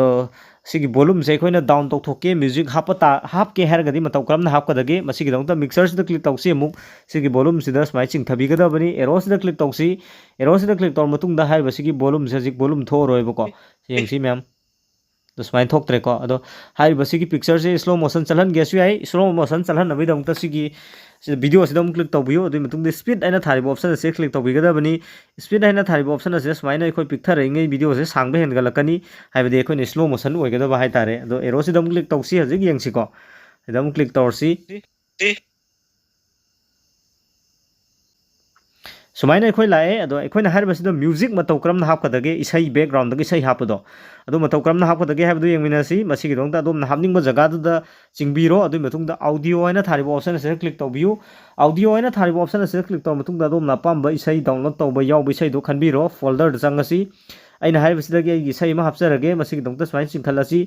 ꯁꯤꯒꯤ volumeꯁꯦ ꯑꯩꯈꯣꯏꯅ down ꯇꯧꯊꯣꯛꯀꯦ, music ꯍꯥꯞꯄ ꯇꯥ-, ꯍꯥꯞꯀꯦ ꯍꯥꯏꯔꯒꯗꯤ ꯃꯇꯧ ꯀꯔꯝꯅ ꯍꯥꯞꯀꯗꯒꯦ? ꯃꯁꯤꯒꯤꯗꯃꯛꯇ mixerꯁꯤꯗ click ꯇꯧꯁꯤ ꯑꯃꯨꯛ꯫ ꯁꯤꯒꯤ volumeꯁꯤꯗ ꯁꯨꯃꯥꯏꯅ ꯆꯤꯡꯊꯕꯤꯒꯗꯕꯅꯤ꯫ Arrowꯁꯤꯗ click ꯇꯧꯁꯤ꯫ Arrowꯁꯤꯗ click ꯇꯧꯔ ꯃꯇꯨꯡꯗ ꯍꯥꯏꯔꯤꯕꯁꯤꯒꯤ volumeꯁꯦ ꯍꯧꯖꯤꯛ volume ꯊꯣꯛꯑꯔꯣꯏꯕꯀꯣ꯫ ꯌꯦꯡꯁꯤ ꯃꯌꯥꯝ꯫ ꯑꯗꯣ ꯁꯨꯃꯥꯏꯅ ꯊꯣꯛꯇ꯭ꯔꯦꯀꯣ꯫ ꯑꯗꯣ ꯍꯥꯏꯔꯤꯕꯁꯤꯒꯤ pictureꯁꯦ slow motion ꯆꯠꯍꯟꯒꯦꯁꯨ ꯌꯥꯏ꯫ Slow motion ꯆꯠꯍꯟꯅꯕꯒꯤꯗꯃꯛꯇ ꯁꯤꯒꯤ, ꯁꯤ videoꯁꯤꯗ ꯑꯃꯨꯛ click ꯇꯧꯕꯤꯌꯨ꯫ ꯑꯗꯨꯒꯤ ꯃꯇꯨꯡꯗ speed ꯍꯥꯏꯅ ꯊꯥꯔꯤꯕ option ꯑꯁꯤ click ꯇꯧꯕꯤꯒꯗꯕꯅꯤ꯫ Speed ꯍꯥꯏꯅ ꯊꯥꯔꯤꯕ option ꯑꯁꯤꯗ ꯁꯨꯃꯥꯏꯅ ꯑꯩꯈꯣꯏ ꯄꯤꯛꯊꯔꯛꯏꯉꯩ videoꯁꯦ ꯁꯥꯡꯕ ꯍꯦꯟꯒꯠꯂꯛꯀꯅꯤ, ꯍꯥꯏꯕꯗꯤ ꯑꯩꯈꯣꯏꯅ slow motion ꯑꯣꯏꯒꯗꯕ ꯍꯥꯏꯇꯥꯔꯦ꯫ ꯑꯗꯣ arrowꯁꯤꯗ ꯑꯃꯨꯛ click ꯇꯧꯁꯤ, ꯍꯧꯖꯤꯛ ꯌꯦꯡꯁꯤꯀꯣ꯫ ꯁꯤꯗ ꯑꯃꯨꯛ click ꯇꯧꯔꯁꯤ꯫ ꯁꯨꯃꯥꯏꯅ ꯑꯩꯈꯣꯏ ꯂꯥꯛꯑꯦ꯫ ꯑꯗꯣ ꯑꯩꯈꯣꯏꯅ ꯍꯥꯏꯔꯤꯕꯁꯤꯗ ꯃ꯭ꯌꯨꯖꯤꯛ ꯃꯇꯧ ꯀꯔꯝꯅ ꯍꯥꯞꯀꯗꯒꯦ, ꯏꯁꯩ ꯕꯦꯛꯒ꯭ꯔꯥꯎꯟꯗꯒꯤ ꯏꯁꯩ ꯍꯥꯞꯄꯗꯣ, ꯑꯗꯨ ꯃꯇꯧ ꯀꯔꯝꯅ ꯍꯥꯞꯀꯗꯒꯦ ꯍꯥꯏꯕꯗꯨ ꯌꯦꯡꯃꯤꯟꯅꯁꯤ꯫ ꯃꯁꯤꯒꯤꯗꯃꯛꯇ ꯑꯗꯣꯝꯅ ꯍꯥꯞꯅꯤꯡꯕ ꯖꯒꯥꯗꯨꯗ ꯆꯤꯡꯕꯤꯔꯣ꯫ ꯑꯗꯨꯒꯤ ꯃꯇꯨꯡꯗ ꯑꯥꯎꯗꯤꯑꯣ ꯍꯥꯏꯅ ꯊꯥꯔꯤꯕ ꯑꯣꯞꯁꯟ ꯑꯁꯤꯗ ꯀ꯭ꯂꯤꯛ ꯇꯧꯕꯤꯌꯨ꯫ ꯑꯥꯎꯗꯤꯑꯣ ꯍꯥꯏꯅ ꯊꯥꯔꯤꯕ ꯑꯣꯞꯁꯟ ꯑꯁꯤꯗ ꯀ꯭ꯂꯤꯛ ꯇꯧꯔꯕ ꯃꯇꯨꯡꯗ ꯑꯗꯣꯝꯅ ꯑꯄꯥꯝꯕ ꯏꯁꯩ ꯗꯥꯎꯟꯂꯣꯗ ꯇꯧꯕ ꯌꯥꯎꯕ ꯏꯁꯩꯗꯣ ꯈꯟꯕꯤꯔꯣ꯫ ꯐꯣꯜꯗꯔꯗ ꯆꯪꯉꯁꯤ꯫ ꯑꯩꯅ ꯍꯥꯏꯔꯤꯕꯁꯤꯗꯒꯤ ꯑꯩꯒꯤ ꯏꯁꯩ ꯑꯃ ꯍꯥꯞꯆꯔꯒꯦ꯫ ꯃꯁꯤꯒꯤꯗꯃꯛꯇ ꯁꯨꯃꯥꯏꯅ ꯆꯤꯡꯈꯠꯂꯁꯤ꯫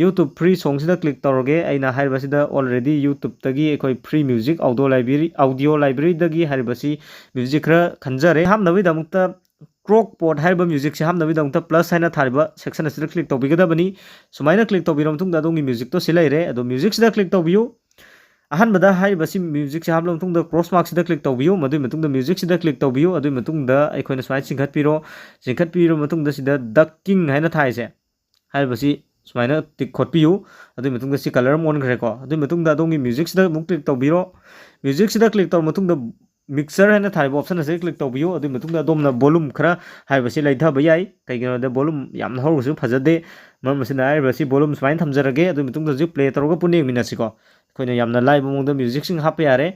YouTube ꯐ꯭ꯔꯤ ꯁꯣꯡꯁꯤꯗ ꯀ꯭ꯂꯤꯛ ꯇꯧꯔꯒꯦ꯫ ꯑꯩꯅ ꯍꯥꯏꯔꯤꯕꯁꯤꯗ ꯑꯣꯜꯔꯦꯗꯤ YouTubeꯇꯒꯤ ꯑꯩꯈꯣꯏ ꯐ꯭ꯔꯤ ꯃ꯭ꯌꯨꯖꯤꯛ ꯑꯥꯎꯗꯤꯑꯣ ꯂꯥꯏꯕ꯭ꯔꯦꯔꯤ, ꯑꯥꯎꯗꯤꯑꯣ ꯂꯥꯏꯕ꯭ꯔꯦꯔꯤꯗꯒꯤ ꯍꯥꯏꯔꯤꯕꯁꯤ ꯃ꯭ꯌꯨꯖꯤꯛ ꯈꯔ ꯈꯟꯖꯔꯦ꯫ ꯍꯥꯞꯅꯕꯒꯤꯗꯃꯛꯇ ꯀ꯭ꯔꯣꯛ ꯄꯣꯠ ꯍꯥꯏꯔꯤꯕ ꯃ꯭ꯌꯨꯖꯤꯛꯁꯦ ꯍꯥꯞꯅꯕꯒꯤꯗꯃꯛꯇ ꯄ꯭ꯂꯁ ꯍꯥꯏꯅ ꯊꯥꯔꯤꯕ ꯁꯦꯛꯁꯟ ꯑꯁꯤꯗ ꯀ꯭ꯂꯤꯛ ꯇꯧꯕꯤꯒꯗꯕꯅꯤ꯫ ꯁꯨꯃꯥꯏꯅ ꯀ꯭ꯂꯤꯛ ꯇꯧꯕꯤꯔꯕ ꯃꯇꯨꯡꯗ ꯑꯗꯣꯝꯒꯤ ꯃ꯭ꯌꯨꯖꯤꯛꯇꯣ ꯁꯤ ꯂꯩꯔꯦ꯫ ꯑꯗꯣ ꯃ꯭ꯌꯨꯖꯤꯛꯁꯤꯗ ꯀ꯭ꯂꯤꯛ ꯇꯧꯕꯤꯌꯨ꯫ ꯑꯍꯥꯟꯕꯗ ꯍꯥꯏꯔꯤꯕꯁꯤ ꯃ꯭ꯌꯨꯖꯤꯛꯁꯦ ꯍꯥꯞꯂꯕ ꯃꯇꯨꯡꯗ ꯀ꯭ꯔꯣꯁ ꯃꯥꯔꯛꯁꯤꯗ ꯀ꯭ꯂꯤꯛ ꯇꯧꯕꯤꯌꯨ꯫ ꯃꯗꯨꯒꯤ ꯃꯇꯨꯡꯗ ꯃ꯭ꯌꯨꯖꯤꯛꯁꯤꯗ ꯀ꯭ꯂꯤꯛ ꯇꯧꯕꯤꯌꯨ꯫ ꯑꯗꯨꯒꯤ ꯃꯇꯨꯡꯗ ꯑꯩꯈꯣꯏꯅ ꯁꯨꯃꯥꯏꯅ ꯆꯤꯡꯈꯠꯄꯤꯔꯣ꯫ ꯆꯤꯡꯈꯠꯄꯤꯔꯕ ꯃꯇꯨꯡꯗ ꯁꯤꯗ ꯗ ꯀꯤꯡ ꯍꯥꯏꯅ ꯊꯥꯏꯁꯦ, ꯍꯥꯏꯔꯤꯕꯁꯤ ꯁꯨꯃꯥꯏꯅ ꯇꯤꯛ ꯈꯣꯠꯄꯤꯌꯨ꯫ ꯑꯗꯨꯒꯤ ꯃꯇꯨꯡꯗ ꯁꯤ ꯀꯂꯔ ꯑꯃ ꯑꯣꯟꯈ꯭ꯔꯦꯀꯣ꯫ ꯑꯗꯨꯒꯤ ꯃꯇꯨꯡꯗ ꯑꯗꯣꯝꯒꯤ ꯃ꯭ꯌꯨꯖꯤꯛꯁꯤꯗ ꯑꯃꯨꯛ ꯀ꯭ꯂꯤꯛ ꯇꯧꯕꯤꯔꯣ꯫ ꯃ꯭ꯌꯨꯖꯤꯛꯁꯤꯗ ꯀ꯭ꯂꯤꯛ ꯇꯧꯔꯕ ꯃꯇꯨꯡꯗ ꯃꯤꯛꯁꯔ ꯍꯥꯏꯅ ꯊꯥꯔꯤꯕ ꯑꯣꯞꯁꯟ ꯑꯁꯤꯗ ꯀ꯭ꯂꯤꯛ ꯇꯧꯕꯤꯌꯨ꯫ ꯑꯗꯨꯒꯤ ꯃꯇꯨꯡꯗ ꯑꯗꯣꯝꯅ ꯚꯣꯂꯨꯝ ꯈꯔ ꯍꯥꯏꯔꯤꯕꯁꯤ ꯂꯩꯊꯕ ꯌꯥꯏ꯫ ꯀꯩꯒꯤꯅꯣꯗ ꯚꯣꯂꯨꯝ ꯌꯥꯝꯅ ꯍꯧꯔꯒꯁꯨ ꯐꯖꯗꯦ꯫ ꯃꯔꯝ ꯑꯁꯤꯅ ꯍꯥꯏꯔꯤꯕꯁꯤ ꯚꯣꯂꯨꯝ ꯁꯨꯃꯥꯏꯅ ꯊꯝꯖꯔꯒꯦ꯫ ꯑꯗꯨꯒꯤ ꯃꯇꯨꯡꯗ ꯍꯧꯖꯤꯛ ꯄ꯭ꯂꯦ ꯇꯧꯔꯒ ꯄꯨꯟꯅ ꯌꯦꯡꯃꯤꯟꯅꯁꯤꯀꯣ꯫ ꯑꯩꯈꯣꯏꯅ ꯌꯥꯝꯅ ꯂꯥꯏꯕ ꯃꯑꯣꯡꯗ ꯃ꯭ꯌꯨꯖꯤꯛꯁꯤꯡ ꯍꯥꯞꯄ ꯌꯥꯔꯦ꯫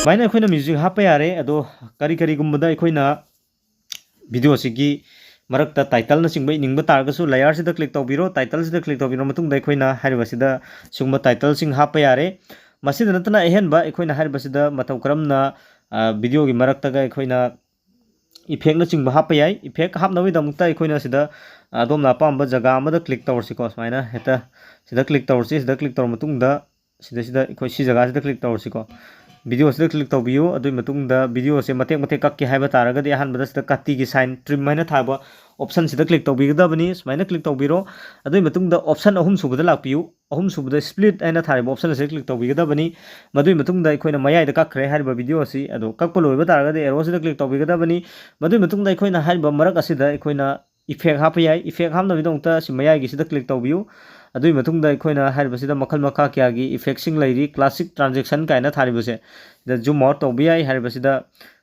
ꯁꯨꯃꯥꯏꯅ ꯑꯩꯈꯣꯏꯅ ꯃ꯭ꯌꯨꯖꯤꯛ ꯍꯥꯞꯄ ꯌꯥꯔꯦ꯫ ꯑꯗꯣ ꯀꯔꯤ ꯀꯔꯤꯒꯨꯝꯕꯗ ꯑꯩꯈꯣꯏꯅ ꯚꯤꯗꯤꯑꯣꯁꯤꯒꯤ ꯃꯔꯛꯇ ꯇꯥꯏꯇꯜꯅꯆꯤꯡꯕ ꯏꯅꯤꯡꯕ ꯇꯥꯔꯒꯁꯨ, ꯂꯦꯌꯔꯁꯤꯗ ꯀ꯭ꯂꯤꯛ ꯇꯧꯕꯤꯔꯣ꯫ ꯇꯥꯏꯇꯜꯁꯤꯗ ꯀ꯭ꯂꯤꯛ ꯇꯧꯕꯤꯔꯕ ꯃꯇꯨꯡꯗ ꯑꯩꯈꯣꯏꯅ ꯍꯥꯏꯔꯤꯕꯁꯤꯗ ꯁꯤꯒꯨꯝꯕ ꯇꯥꯏꯇꯜꯁꯤꯡ ꯍꯥꯞꯄ ꯌꯥꯔꯦ꯫ ꯃꯁꯤꯗ ꯅꯠꯇꯅ ꯑꯍꯦꯟꯕ ꯑꯩꯈꯣꯏꯅ ꯍꯥꯏꯔꯤꯕꯁꯤꯗ ꯃꯇꯧ ꯀꯔꯝꯅ, ꯑ, ꯚꯤꯗꯤꯑꯣꯒꯤ ꯃꯔꯛꯇꯒ ꯑꯩꯈꯣꯏꯅ ꯏꯐꯦꯛꯅꯆꯤꯡꯕ ꯍꯥꯞꯄ ꯌꯥꯏ꯫ ꯏꯐꯦꯛ ꯍꯥꯞꯅꯕꯒꯤꯗꯃꯛꯇ ꯑꯩꯈꯣꯏꯅ ꯁꯤꯗ ꯑꯗꯣꯝꯅ ꯑꯄꯥꯝꯕ ꯖꯒꯥ ꯑꯃꯗ ꯀ꯭ꯂꯤꯛ ꯇꯧꯔꯁꯤꯀꯣ꯫ ꯁꯨꯃꯥꯏꯅ ꯍꯦꯛꯇ ꯁꯤꯗ ꯀ꯭ꯂꯤꯛ ꯇꯧꯔꯁꯤ꯫ ꯁꯤꯗ ꯀ꯭ꯂꯤꯛ ꯇꯧꯔꯕ ꯃꯇꯨꯡꯗ ꯁꯤꯗꯩꯁꯤꯗ ꯑꯩꯈꯣꯏ ꯁꯤ ꯖꯒꯥꯁꯤꯗ ꯀ꯭ꯂꯤꯛ ꯇꯧꯔꯁꯤꯀꯣ꯫ ꯚꯤꯗꯤꯑꯣꯁꯤꯗ ꯀ꯭ꯂꯤꯛ ꯇꯧꯕꯤꯌꯨ꯫ ꯑꯗꯨꯒꯤ ꯃꯇꯨꯡꯗ ꯚꯤꯗꯤꯑꯣꯁꯦ ꯃꯇꯦꯛ ꯃꯇꯦꯛ ꯀꯛꯀꯦ ꯍꯥꯏꯕ ꯇꯥꯔꯒꯗꯤ ꯑꯍꯥꯟꯕꯗ ꯁꯤꯗ ꯀꯥꯇꯤꯒꯤ ꯁꯥꯏꯟ, ꯇ꯭ꯔꯤꯝ ꯍꯥꯏꯅ ꯊꯥꯕ ꯑꯣꯞꯁꯟꯁꯤꯗ ꯀ꯭ꯂꯤꯛ ꯇꯧꯕꯤꯒꯗꯕꯅꯤ꯫ ꯁꯨꯃꯥꯏꯅ ꯀ꯭ꯂꯤꯛ ꯇꯧꯕꯤꯔꯣ꯫ ꯑꯗꯨꯒꯤ ꯃꯇꯨꯡꯗ ꯑꯣꯞꯁꯟ ꯑꯍꯨꯝ ꯁꯨꯕꯗ ꯂꯥꯛꯄꯤꯌꯨ꯫ ꯑꯍꯨꯝ ꯁꯨꯕꯗ ꯁ꯭ꯄ꯭ꯂꯤꯠ ꯍꯥꯏꯅ ꯊꯥꯔꯤꯕ ꯑꯣꯞꯁꯟ ꯑꯁꯤꯗ ꯀ꯭ꯂꯤꯛ ꯇꯧꯕꯤꯒꯗꯕꯅꯤ꯫ ꯃꯗꯨꯒꯤ ꯃꯇꯨꯡꯗ ꯑꯩꯈꯣꯏꯅ ꯃꯌꯥꯏꯗ ꯀꯛꯈ꯭ꯔꯦ ꯍꯥꯏꯔꯤꯕ ꯚꯤꯗꯤꯑꯣ ꯑꯁꯤ꯫ ꯑꯗꯣ ꯀꯛꯄ ꯂꯣꯏꯕ ꯇꯥꯔꯒꯗꯤ ꯑꯦꯔꯣꯁꯤꯗ ꯀ꯭ꯂꯤꯛ ꯇꯧꯕꯤꯒꯗꯕꯅꯤ꯫ ꯃꯗꯨꯒꯤ ꯃꯇꯨꯡꯗ ꯑꯩꯈꯣꯏꯅ ꯍꯥꯏꯔꯤꯕ ꯃꯔꯛ ꯑꯁꯤꯗ ꯑꯩꯈꯣꯏꯅ ꯏꯐꯦꯛ ꯍꯥꯞꯄ ꯌꯥꯏ꯫ ꯏꯐꯦꯛ ꯍꯥꯞꯅꯕꯒꯤꯗꯃꯛꯇ ꯁꯤ ꯃꯌꯥꯏꯒꯤꯁꯤꯗ ꯀ꯭ꯂꯤꯛ ꯇꯧꯕꯤꯌꯨ꯫ ꯑꯗꯨꯒꯤ ꯃꯇꯨꯡꯗ ꯑꯩꯈꯣꯏꯅ ꯍꯥꯏꯔꯤꯕꯁꯤꯗ ꯃꯈꯜ ꯃꯈꯥ ꯀꯌꯥꯒꯤ effectꯁꯤꯡ ꯂꯩꯔꯤ꯫ Classic transition ꯀꯥꯏꯅ ꯊꯥꯔꯤꯕꯁꯦ, ꯁꯤꯗ zoom out ꯇꯧꯕ ꯌꯥꯏ꯫ ꯍꯥꯏꯔꯤꯕꯁꯤꯗ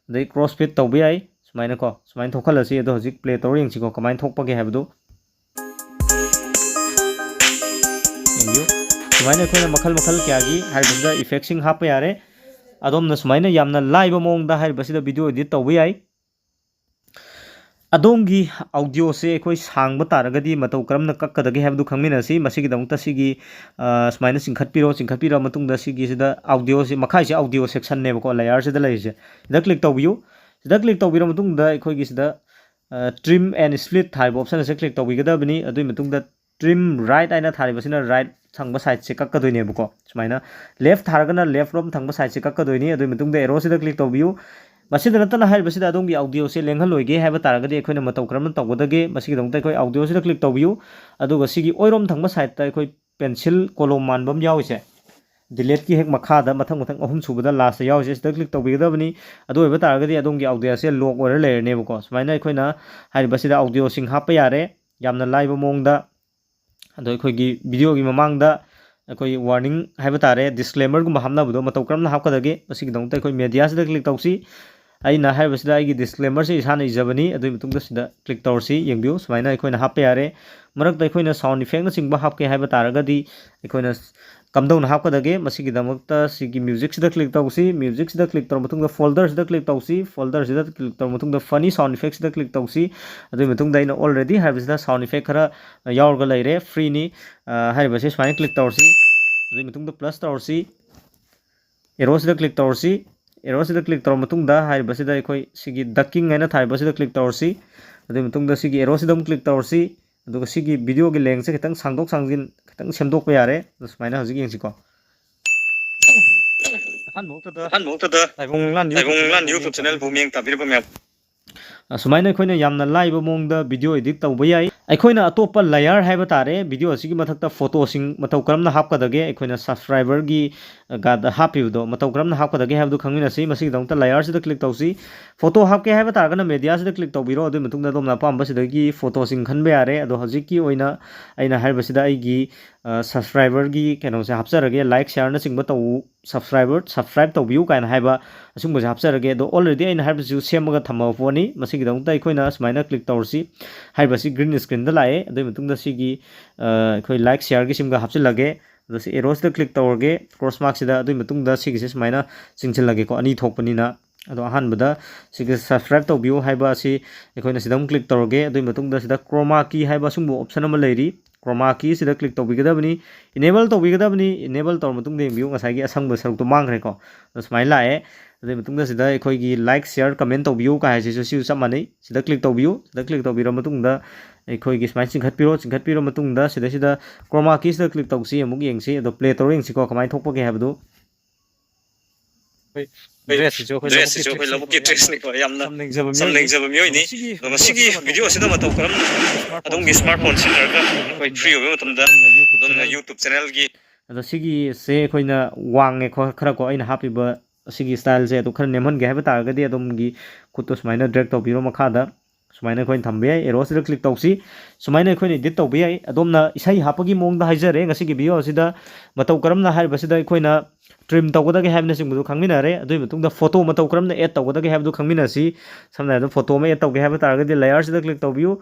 ꯑꯗꯩ cross fade ꯇꯧꯕ ꯌꯥꯏ꯫ ꯁꯨꯃꯥꯏꯅꯀꯣ, ꯁꯨꯃꯥꯏꯅ ꯊꯣꯛꯍꯜꯂꯁꯤ꯫ ꯑꯗꯣ ꯍꯧꯖꯤꯛ play ꯇꯧꯔ ꯌꯦꯡꯁꯤꯀꯣ, ꯀꯃꯥꯏꯅ ꯊꯣꯛꯄꯒꯦ ꯍꯥꯏꯕꯗꯨ꯫ ꯌꯦꯡꯕꯤꯌꯨ꯫ ꯁꯨꯃꯥꯏꯅ ꯑꯩꯈꯣꯏꯅ ꯃꯈꯜ ꯃꯈꯜ ꯀꯌꯥꯒꯤ ꯍꯥꯏꯔꯤꯕꯁꯤꯗ effectꯁꯤꯡ ꯍꯥꯞꯄ ꯌꯥꯔꯦ꯫ ꯑꯗꯣꯝꯅ ꯁꯨꯃꯥꯏꯅ ꯌꯥꯝꯅ ꯂꯥꯏꯕ ꯃꯑꯣꯡꯗ ꯍꯥꯏꯔꯤꯕꯁꯤꯗ video edit ꯇꯧꯕ ꯌꯥꯏ꯫ ꯑꯗꯣꯝꯒꯤ audioꯁꯦ ꯑꯩꯈꯣꯏ ꯁꯥꯡꯕ ꯇꯥꯔꯒꯗꯤ ꯃꯇꯧ ꯀꯔꯝꯅ ꯀꯛꯀꯗꯒꯦ ꯍꯥꯏꯕꯗꯨ ꯈꯪꯃꯤꯟꯅꯁꯤ꯫ ꯃꯁꯤꯒꯤꯗꯃꯛꯇ ꯁꯤꯒꯤ, ꯑ, ꯁꯨꯃꯥꯏꯅ ꯆꯤꯡꯈꯠꯄꯤꯔꯣ꯫ ꯆꯤꯡꯈꯠꯄꯤꯔꯕ ꯃꯇꯨꯡꯗ ꯁꯤꯒꯤꯁꯤꯗ audioꯁꯤ, ꯃꯈꯥꯏꯁꯤ audio sectionꯅꯦꯕꯀꯣ, layerꯁꯤꯗ ꯂꯩꯔꯤꯁꯦ꯫ ꯁꯤꯗ click ꯇꯧꯕꯤꯌꯨ꯫ ꯁꯤꯗ click ꯇꯧꯕꯤꯔꯕ ꯃꯇꯨꯡꯗ ꯑꯩꯈꯣꯏꯒꯤ ꯁꯤꯗ, ꯑ, trim and split ꯍꯥꯏꯕ option ꯑꯁꯤ click ꯇꯧꯕꯤꯒꯗꯕꯅꯤ꯫ ꯑꯗꯨꯒꯤ ꯃꯇꯨꯡꯗ trim right ꯍꯥꯏꯅ ꯊꯥꯔꯤꯕꯁꯤꯅ right ꯊꯪꯕ sideꯁꯦ ꯀꯛꯀꯗꯣꯏꯅꯦꯕꯀꯣ꯫ ꯁꯨꯃꯥꯏꯅ left ꯊꯥꯔꯒꯅ left ꯔꯣꯝ ꯊꯪꯕ sideꯁꯦ ꯀꯛꯀꯗꯣꯏꯅꯤ꯫ ꯑꯗꯨꯒꯤ ꯃꯇꯨꯡꯗ arrowꯁꯤꯗ click ꯇꯧꯕꯤꯌꯨ꯫ ꯃꯁꯤꯗ ꯅꯠꯇꯅ ꯍꯥꯏꯔꯤꯕꯁꯤꯗ ꯑꯗꯣꯝꯒꯤ audioꯁꯦ ꯂꯦꯡꯍꯜꯂꯣꯏꯒꯦ ꯍꯥꯏꯕ ꯇꯥꯔꯒꯗꯤ ꯑꯩꯈꯣꯏꯅ ꯃꯇꯧ ꯀꯔꯝꯅ ꯇꯧꯒꯗꯒꯦ? ꯃꯁꯤꯒꯤꯗꯃꯛꯇ ꯑꯩꯈꯣꯏ audioꯁꯤꯗ click ꯇꯧꯕꯤꯌꯨ꯫ ꯑꯗꯨꯒ ꯁꯤꯒꯤ ꯑꯣꯏꯔꯣꯝ ꯊꯪꯕ sideꯇ ꯑꯩꯈꯣꯏ pencil column ꯃꯥꯟꯕ ꯑꯃ ꯌꯥꯎꯔꯤꯁꯦ, deleteꯀꯤ ꯍꯦꯛ ꯃꯈꯥꯗ ꯃꯊꯪ ꯃꯊꯪ ꯑꯍꯨꯝ ꯁꯨꯕꯗ lastꯇ ꯌꯥꯎꯔꯤꯁꯦ, ꯁꯤꯗ click ꯇꯧꯕꯤꯒꯗꯕꯅꯤ꯫ ꯑꯗꯨ ꯑꯣꯏꯕ ꯇꯥꯔꯒꯗꯤ ꯑꯗꯣꯝꯒꯤ audioꯁꯦ lock ꯑꯣꯏꯔ ꯂꯩꯔꯅꯦꯕꯀꯣ꯫ ꯁꯨꯃꯥꯏꯅ ꯑꯩꯈꯣꯏꯅ ꯍꯥꯏꯔꯤꯕꯁꯤꯗ audioꯁꯤꯡ ꯍꯥꯞꯄ ꯌꯥꯔꯦ, ꯌꯥꯝꯅ ꯂꯥꯏꯕ ꯃꯑꯣꯡꯗ꯫ ꯑꯗꯣ ꯑꯩꯈꯣꯏꯒꯤ videoꯒꯤ ꯃꯃꯥꯡꯗ ꯑꯩꯈꯣꯏ warning ꯍꯥꯏꯕ ꯇꯥꯔꯦ, disclaimerꯒꯨꯝꯕ ꯍꯥꯞꯅꯕꯗꯣ ꯃꯇꯧ ꯀꯔꯝꯅ ꯍꯥꯞꯀꯗꯒꯦ? ꯃꯁꯤꯒꯤꯗꯃꯛꯇ ꯑꯩꯈꯣꯏ mediaꯁꯤꯗ click ꯇꯧꯁꯤ꯫ ꯑꯩꯅ ꯍꯥꯏꯔꯤꯕꯁꯤꯗ ꯑꯩꯒꯤ disclaimerꯁꯤ ꯏꯁꯥꯅ ꯏꯖꯕꯅꯤ꯫ ꯑꯗꯨꯒꯤ ꯃꯇꯨꯡꯗ ꯁꯤꯗ click ꯇꯧꯔꯁꯤ꯫ ꯌꯦꯡꯕꯤꯌꯨ, ꯁꯨꯃꯥꯏꯅ ꯑꯩꯈꯣꯏꯅ ꯍꯥꯞꯄ ꯌꯥꯔꯦ꯫ ꯃꯔꯛꯇ ꯑꯩꯈꯣꯏꯅ sound effectꯅꯆꯤꯡꯕ ꯍꯥꯞꯀꯦ ꯍꯥꯏꯕ ꯇꯥꯔꯒꯗꯤ ꯑꯩꯈꯣꯏꯅ ꯀꯝꯗꯧꯅ ꯍꯥꯞꯀꯗꯒꯦ? ꯃꯁꯤꯒꯤꯗꯃꯛꯇ ꯁꯤꯒꯤ musicꯁꯤꯗ click ꯇꯧꯁꯤ꯫ Musicꯁꯤꯗ click ꯇꯧꯔꯕ ꯃꯇꯨꯡꯗ folderꯁꯤꯗ click ꯇꯧꯁꯤ꯫ Folderꯁꯤꯗ click ꯇꯧꯔꯕ ꯃꯇꯨꯡꯗ funny sound effectꯁꯤꯗ click ꯇꯧꯁꯤ꯫ ꯑꯗꯨꯒꯤ ꯃꯇꯨꯡꯗ ꯑꯩꯅ already ꯍꯥꯏꯕꯁꯤꯗ sound effect ꯈꯔ ꯌꯥꯎꯔꯒ ꯂꯩꯔꯦ, freeꯅꯤ꯫ ꯑ, ꯍꯥꯏꯔꯤꯕꯁꯤ ꯁꯨꯃꯥꯏꯅ click ꯇꯧꯔꯁꯤ꯫ ꯑꯗꯨꯒꯤ ꯃꯇꯨꯡꯗ plus ꯇꯧꯔꯁꯤ꯫ Arrowꯁꯤꯗ click ꯇꯧꯔꯁꯤ꯫ Arrowꯁꯤꯗ click ꯇꯧꯔꯕ ꯃꯇꯨꯡꯗ ꯍꯥꯏꯔꯤꯕꯁꯤꯗ ꯑꯩꯈꯣꯏ ꯁꯤꯒꯤ ducking ꯍꯥꯏꯅ ꯊꯥꯔꯤꯕꯁꯤꯗ click ꯇꯧꯔꯁꯤ꯫ ꯑꯗꯨꯒꯤ ꯃꯇꯨꯡꯗ ꯁꯤꯒꯤ arrowꯁꯤꯗ ꯑꯃꯨꯛ click ꯇꯧꯔꯁꯤ꯫ ꯑꯗꯨꯒ ꯁꯤꯒꯤ videoꯒꯤ lengthꯁꯦ ꯈꯤꯇꯪ ꯁꯥꯡꯗꯣꯛ ꯁꯥꯡꯖꯤꯟ ꯈꯤꯇꯪ ꯁꯦꯝꯗꯣꯛꯄ ꯌꯥꯔꯦ꯫ ꯑꯗꯣ ꯁꯨꯃꯥꯏꯅ ꯍꯧꯖꯤꯛ ꯌꯦꯡꯁꯤꯀꯣ꯫ ꯑꯍꯥꯟꯕ ꯃꯛꯇꯗ ꯑꯍꯥꯟꯕ ꯃꯛꯇꯗ ꯇꯥꯏꯕꯪ ꯂꯥꯟ YouTube ꯇꯥꯏꯕꯪ ꯂꯥꯟ YouTube channel ꯄꯨꯝꯃꯤꯌꯦꯡ ꯇꯥꯕꯤꯔꯤꯕ ꯃꯌꯥꯝ꯫ ꯑꯁꯨꯃꯥꯏꯅ ꯑꯩꯈꯣꯏꯅ ꯌꯥꯝꯅ ꯂꯥꯏꯕ ꯃꯑꯣꯡꯗ video edit ꯇꯧꯕ ꯌꯥꯏ꯫ ꯑꯩꯈꯣꯏꯅ ꯑꯇꯣꯞꯄ layer ꯍꯥꯏꯕ ꯇꯥꯔꯦ, video ꯑꯁꯤꯒꯤ ꯃꯊꯛꯇ photoꯁꯤꯡ ꯃꯇꯧ ꯀꯔꯝꯅ ꯍꯥꯞꯀꯗꯒꯦ? ꯑꯩꯈꯣꯏꯅ subscriberꯒꯤ, ꯒꯥꯗ ꯍꯥꯞꯄꯤꯕꯗꯣ ꯃꯇꯧ ꯀꯔꯝꯅ ꯍꯥꯞꯀꯗꯒꯦ ꯍꯥꯏꯕꯗꯨ ꯈꯪꯃꯤꯟꯅꯁꯤ꯫ ꯃꯁꯤꯒꯤꯗꯃꯛꯇ ꯂꯦꯌꯔꯁꯤꯗ ꯀ꯭ꯂꯤꯛ ꯇꯧꯁꯤ꯫ ꯐꯣꯇꯣ ꯍꯥꯞꯀꯦ ꯍꯥꯏꯕ ꯇꯥꯔꯒꯅ ꯃꯦꯗꯤꯌꯥꯁꯤꯗ ꯀ꯭ꯂꯤꯛ ꯇꯧꯕꯤꯔꯣ꯫ ꯑꯗꯨꯒꯤ ꯃꯇꯨꯡꯗ ꯑꯗꯣꯝꯅ ꯑꯄꯥꯝꯕꯁꯤꯗꯒꯤ ꯐꯣꯇꯣꯁꯤꯡ ꯈꯟꯕ ꯌꯥꯔꯦ꯫ ꯑꯗꯣ ꯍꯧꯖꯤꯛꯀꯤ ꯑꯣꯏꯅ ꯑꯩꯅ ꯍꯥꯏꯔꯤꯕꯁꯤꯗ ꯑꯩꯒꯤ ꯁꯕꯁꯀ꯭ꯔꯥꯏꯕꯔꯒꯤ ꯀꯩꯅꯣꯁꯦ ꯍꯥꯞꯆꯔꯒꯦ, ꯂꯥꯏꯛ ꯁꯤꯌꯥꯔꯅꯆꯤꯡꯕ ꯇꯧ, ꯁꯕꯁꯀ꯭ꯔꯥꯏꯕꯔ ꯁꯕꯁꯀ꯭ꯔꯥꯏꯕ ꯇꯧꯕꯤꯌꯨ ꯀꯥꯏꯅ ꯍꯥꯏꯕ ꯑꯁꯤꯒꯨꯝꯕꯁꯦ ꯍꯥꯞꯆꯔꯒꯦ꯫ ꯑꯗꯣ ꯑꯣꯜꯔꯦꯗꯤ ꯑꯩꯅ ꯍꯥꯏꯔꯤꯕꯁꯤꯁꯨ ꯁꯦꯝꯃꯒ ꯊꯝꯃꯕ ꯄꯣꯠꯅꯤ꯫ ꯃꯁꯤꯒꯤꯗꯃꯛꯇ ꯑꯩꯈꯣꯏꯅ ꯁꯨꯃꯥꯏꯅ ꯀ꯭ꯂꯤꯛ ꯇꯧꯔꯁꯤ꯫ ꯍꯥꯏꯔꯤꯕꯁꯤ ꯒ꯭ꯔꯤꯟ ꯁ꯭ꯀ꯭ꯔꯤꯟꯗ ꯂꯥꯛꯑꯦ꯫ ꯑꯗꯨꯒꯤ ꯃꯇꯨꯡꯗ ꯁꯤꯒꯤ ꯑꯩꯈꯣꯏ ꯂꯥꯏꯛ ꯁꯤꯌꯥꯔꯒꯤ ꯁꯤꯝꯒ ꯍꯥꯞꯆꯤꯜꯂꯒꯦ꯫ ꯑꯗꯣ ꯁꯤ ꯑꯦꯔꯣꯁꯤꯗ ꯀ꯭ꯂꯤꯛ ꯇꯧꯔꯒꯦ꯫ ꯀ꯭ꯔꯣꯁ ꯃꯥꯔꯛꯁꯤꯗ ꯑꯗꯨꯒꯤ ꯃꯇꯨꯡꯗ ꯁꯤꯒꯤꯁꯦ ꯁꯨꯃꯥꯏꯅ ꯆꯤꯡꯁꯤꯜꯂꯒꯦꯀꯣ, ꯑꯅꯤ ꯊꯣꯛꯄꯅꯤꯅ꯫ ꯑꯗꯣ ꯑꯍꯥꯟꯕꯗ ꯁꯤꯒꯤ ꯁꯕꯁꯀ꯭ꯔꯥꯏꯕ ꯇꯧꯕꯤꯌꯨ ꯍꯥꯏꯕ ꯑꯁꯤ ꯑꯩꯈꯣꯏꯅ ꯁꯤꯗ ꯑꯃꯨꯛ ꯀ꯭ꯂꯤꯛ ꯇꯧꯔꯒꯦ꯫ ꯑꯗꯨꯒꯤ ꯃꯇꯨꯡꯗ ꯁꯤꯗ ꯀ꯭ꯔꯣꯃꯥ ꯀꯤ ꯍꯥꯏꯕ ꯑꯁꯤꯒꯨꯝꯕ ꯑꯣꯞꯁꯟ ꯑꯃ ꯂꯩꯔꯤ꯫ ꯀ꯭ꯔꯣꯃꯥ ꯀꯤꯁꯤꯗ ꯀ꯭ꯂꯤꯛ ꯇꯧꯕꯤꯒꯗꯕꯅꯤ, ꯏꯅꯦꯕꯜ ꯇꯧꯕꯤꯒꯗꯕꯅꯤ꯫ ꯏꯅꯦꯕꯜ ꯇꯧꯔ ꯃꯇꯨꯡꯗ ꯌꯦꯡꯕꯤꯌꯨ, ꯉꯁꯥꯏꯒꯤ ꯑꯁꯪꯕ ꯁꯔꯨꯛꯇꯣ ꯃꯥꯡꯈ꯭ꯔꯦꯀꯣ꯫ ꯑꯗꯣ ꯁꯨꯃꯥꯏꯅ ꯂꯥꯛꯑꯦ꯫ ꯑꯗꯨꯒꯤ ꯃꯇꯨꯡꯗ ꯁꯤꯗ ꯑꯩꯈꯣꯏꯒꯤ ꯂꯥꯏꯛ ꯁꯤꯌꯥꯔ ꯀꯃꯦꯟ ꯇꯧꯕꯤꯌꯨ ꯀꯥꯏ ꯍꯥꯏꯁꯤꯁꯨ ꯁꯤꯁꯨ ꯆꯞ ꯃꯥꯟꯅꯩ꯫ ꯁꯤꯗ ꯀ꯭ꯂꯤꯛ ꯇꯧꯕꯤꯌꯨ꯫ ꯁꯤꯗ ꯀ꯭ꯂꯤꯛ ꯇꯧꯕꯤꯔ ꯃꯇꯨꯡꯗ ꯑꯩꯈꯣꯏꯒꯤ ꯁꯨꯃꯥꯏꯅ ꯆꯤꯡꯈꯠꯄꯤꯔꯣ꯫ ꯆꯤꯡꯈꯠꯄꯤꯔ ꯃꯇꯨꯡꯗ ꯁꯤꯗꯩꯁꯤꯗ ꯀ꯭ꯔꯣꯃꯥ ꯀꯤꯁꯤꯗ ꯀ꯭ꯂꯤꯛ ꯇꯧꯁꯤ꯫ ꯑꯃꯨꯛ ꯌꯦꯡꯁꯤ꯫ ꯑꯗꯣ ꯄ꯭ꯂꯦ ꯇꯧꯔ ꯌꯦꯡꯁꯤꯀꯣ, ꯀꯃꯥꯏꯅ ꯊꯣꯛꯄꯒꯦ ꯍꯥꯏꯕꯗꯨ꯫ ꯗ꯭ꯔꯦꯁꯁꯤꯁꯨ ꯑꯩꯈꯣꯏ ꯗ꯭ꯔꯦꯁꯁꯤꯁꯨ ꯑꯩꯈꯣꯏ ꯂꯧꯕꯨꯛꯀꯤ ꯗ꯭ꯔꯦꯁꯅꯤꯀꯣ꯫ ꯌꯥꯝꯅ ꯁꯝ ꯅꯤꯡꯖꯕ ꯁꯝ ꯃꯤꯑꯣꯏꯅꯤ꯫ ꯅꯤꯡꯖꯕ ꯃꯤꯑꯣꯏꯅꯤ꯫ ꯑꯗꯣ ꯃꯁꯤꯒꯤ ꯚꯤꯗꯤꯑꯣ ꯑꯁꯤꯗ ꯃꯇꯧ ꯀꯔꯝꯅ ꯑꯗꯣꯝꯒꯤ ꯁ꯭ꯃꯥꯔꯠ ꯐꯣꯟ ꯁꯤꯖꯤꯟꯅꯔꯒ ꯑꯩꯈꯣꯏ ꯐ꯭ꯔꯤ ꯑꯣꯏꯕ ꯃꯇꯝꯗ ꯑꯗꯣꯝꯅ ꯌꯨꯇꯨꯕ ꯆꯦꯅꯦꯜꯒꯤ ꯑꯗꯣ ꯁꯤꯒꯤꯁꯦ ꯑꯩꯈꯣꯏꯅ ꯋꯥꯡꯉꯦ ꯈꯣ-, ꯈꯔ ꯀꯣ, ꯑꯩꯅ ꯍꯥꯞꯄꯤꯕ ꯑꯁꯤꯒꯤ ꯁ꯭ꯇꯥꯏꯜꯁꯦ ꯑꯗꯨ ꯈꯔ ꯅꯦꯝꯍꯟꯒꯦ ꯍꯥꯏꯕ ꯇꯥꯔꯒꯗꯤ ꯑꯗꯣꯝꯒꯤ ꯈꯨꯠꯇꯣ ꯁꯨꯃꯥꯏꯅ ꯗ꯭ꯔꯦꯒ ꯇꯧꯕꯤꯔꯣ ꯃꯈꯥꯗ꯫ ꯁꯨꯃꯥꯏꯅ ꯑꯩꯈꯣꯏꯅ ꯊꯝꯕ ꯌꯥꯏ꯫ ꯑꯦꯔꯣꯁꯤꯗ ꯀ꯭ꯂꯤꯛ ꯇꯧꯁꯤ꯫ ꯁꯨꯃꯥꯏꯅ ꯑꯩꯈꯣꯏꯅ ꯏꯗꯤꯠ ꯇꯧꯕ ꯌꯥꯏ꯫ ꯑꯗꯣꯝꯅ ꯏꯁꯩ ꯍꯥꯞꯄꯒꯤ ꯃꯑꯣꯡꯗ ꯍꯥꯏꯖꯔꯦ ꯉꯁꯤꯒꯤ ꯚꯤꯗꯤꯑꯣ ꯑꯁꯤꯗ꯫ ꯃꯇꯧ ꯀꯔꯝꯅ ꯍꯥꯏꯔꯤꯕꯁꯤꯗ ꯑꯩꯈꯣꯏꯅ ꯇ꯭ꯔꯤꯝ ꯇꯧꯒꯗꯒꯦ ꯍꯥꯏꯕꯅꯆꯤꯡꯕꯗꯨ ꯈꯪꯃꯤꯟꯅꯔꯦ꯫ ꯑꯗꯨꯒꯤ ꯃꯇꯨꯡꯗ ꯐꯣꯇꯣ ꯃꯇꯧ ꯀꯔꯝꯅ ꯑꯦꯗ ꯇꯧꯒꯗꯒꯦ ꯍꯥꯏꯕꯗꯨ ꯈꯪꯃꯤꯟꯅꯁꯤ꯫ ꯁꯝꯅ ꯍꯥꯏꯔꯕꯗ ꯐꯣꯇꯣ ꯑꯃ ꯑꯦꯗ ꯇꯧꯒꯦ ꯍꯥꯏꯕ ꯇꯥꯔꯒꯗꯤ ꯂꯦꯌꯔꯁꯤꯗ ꯀ꯭ꯂꯤꯛ ꯇꯧꯕꯤꯌꯨ,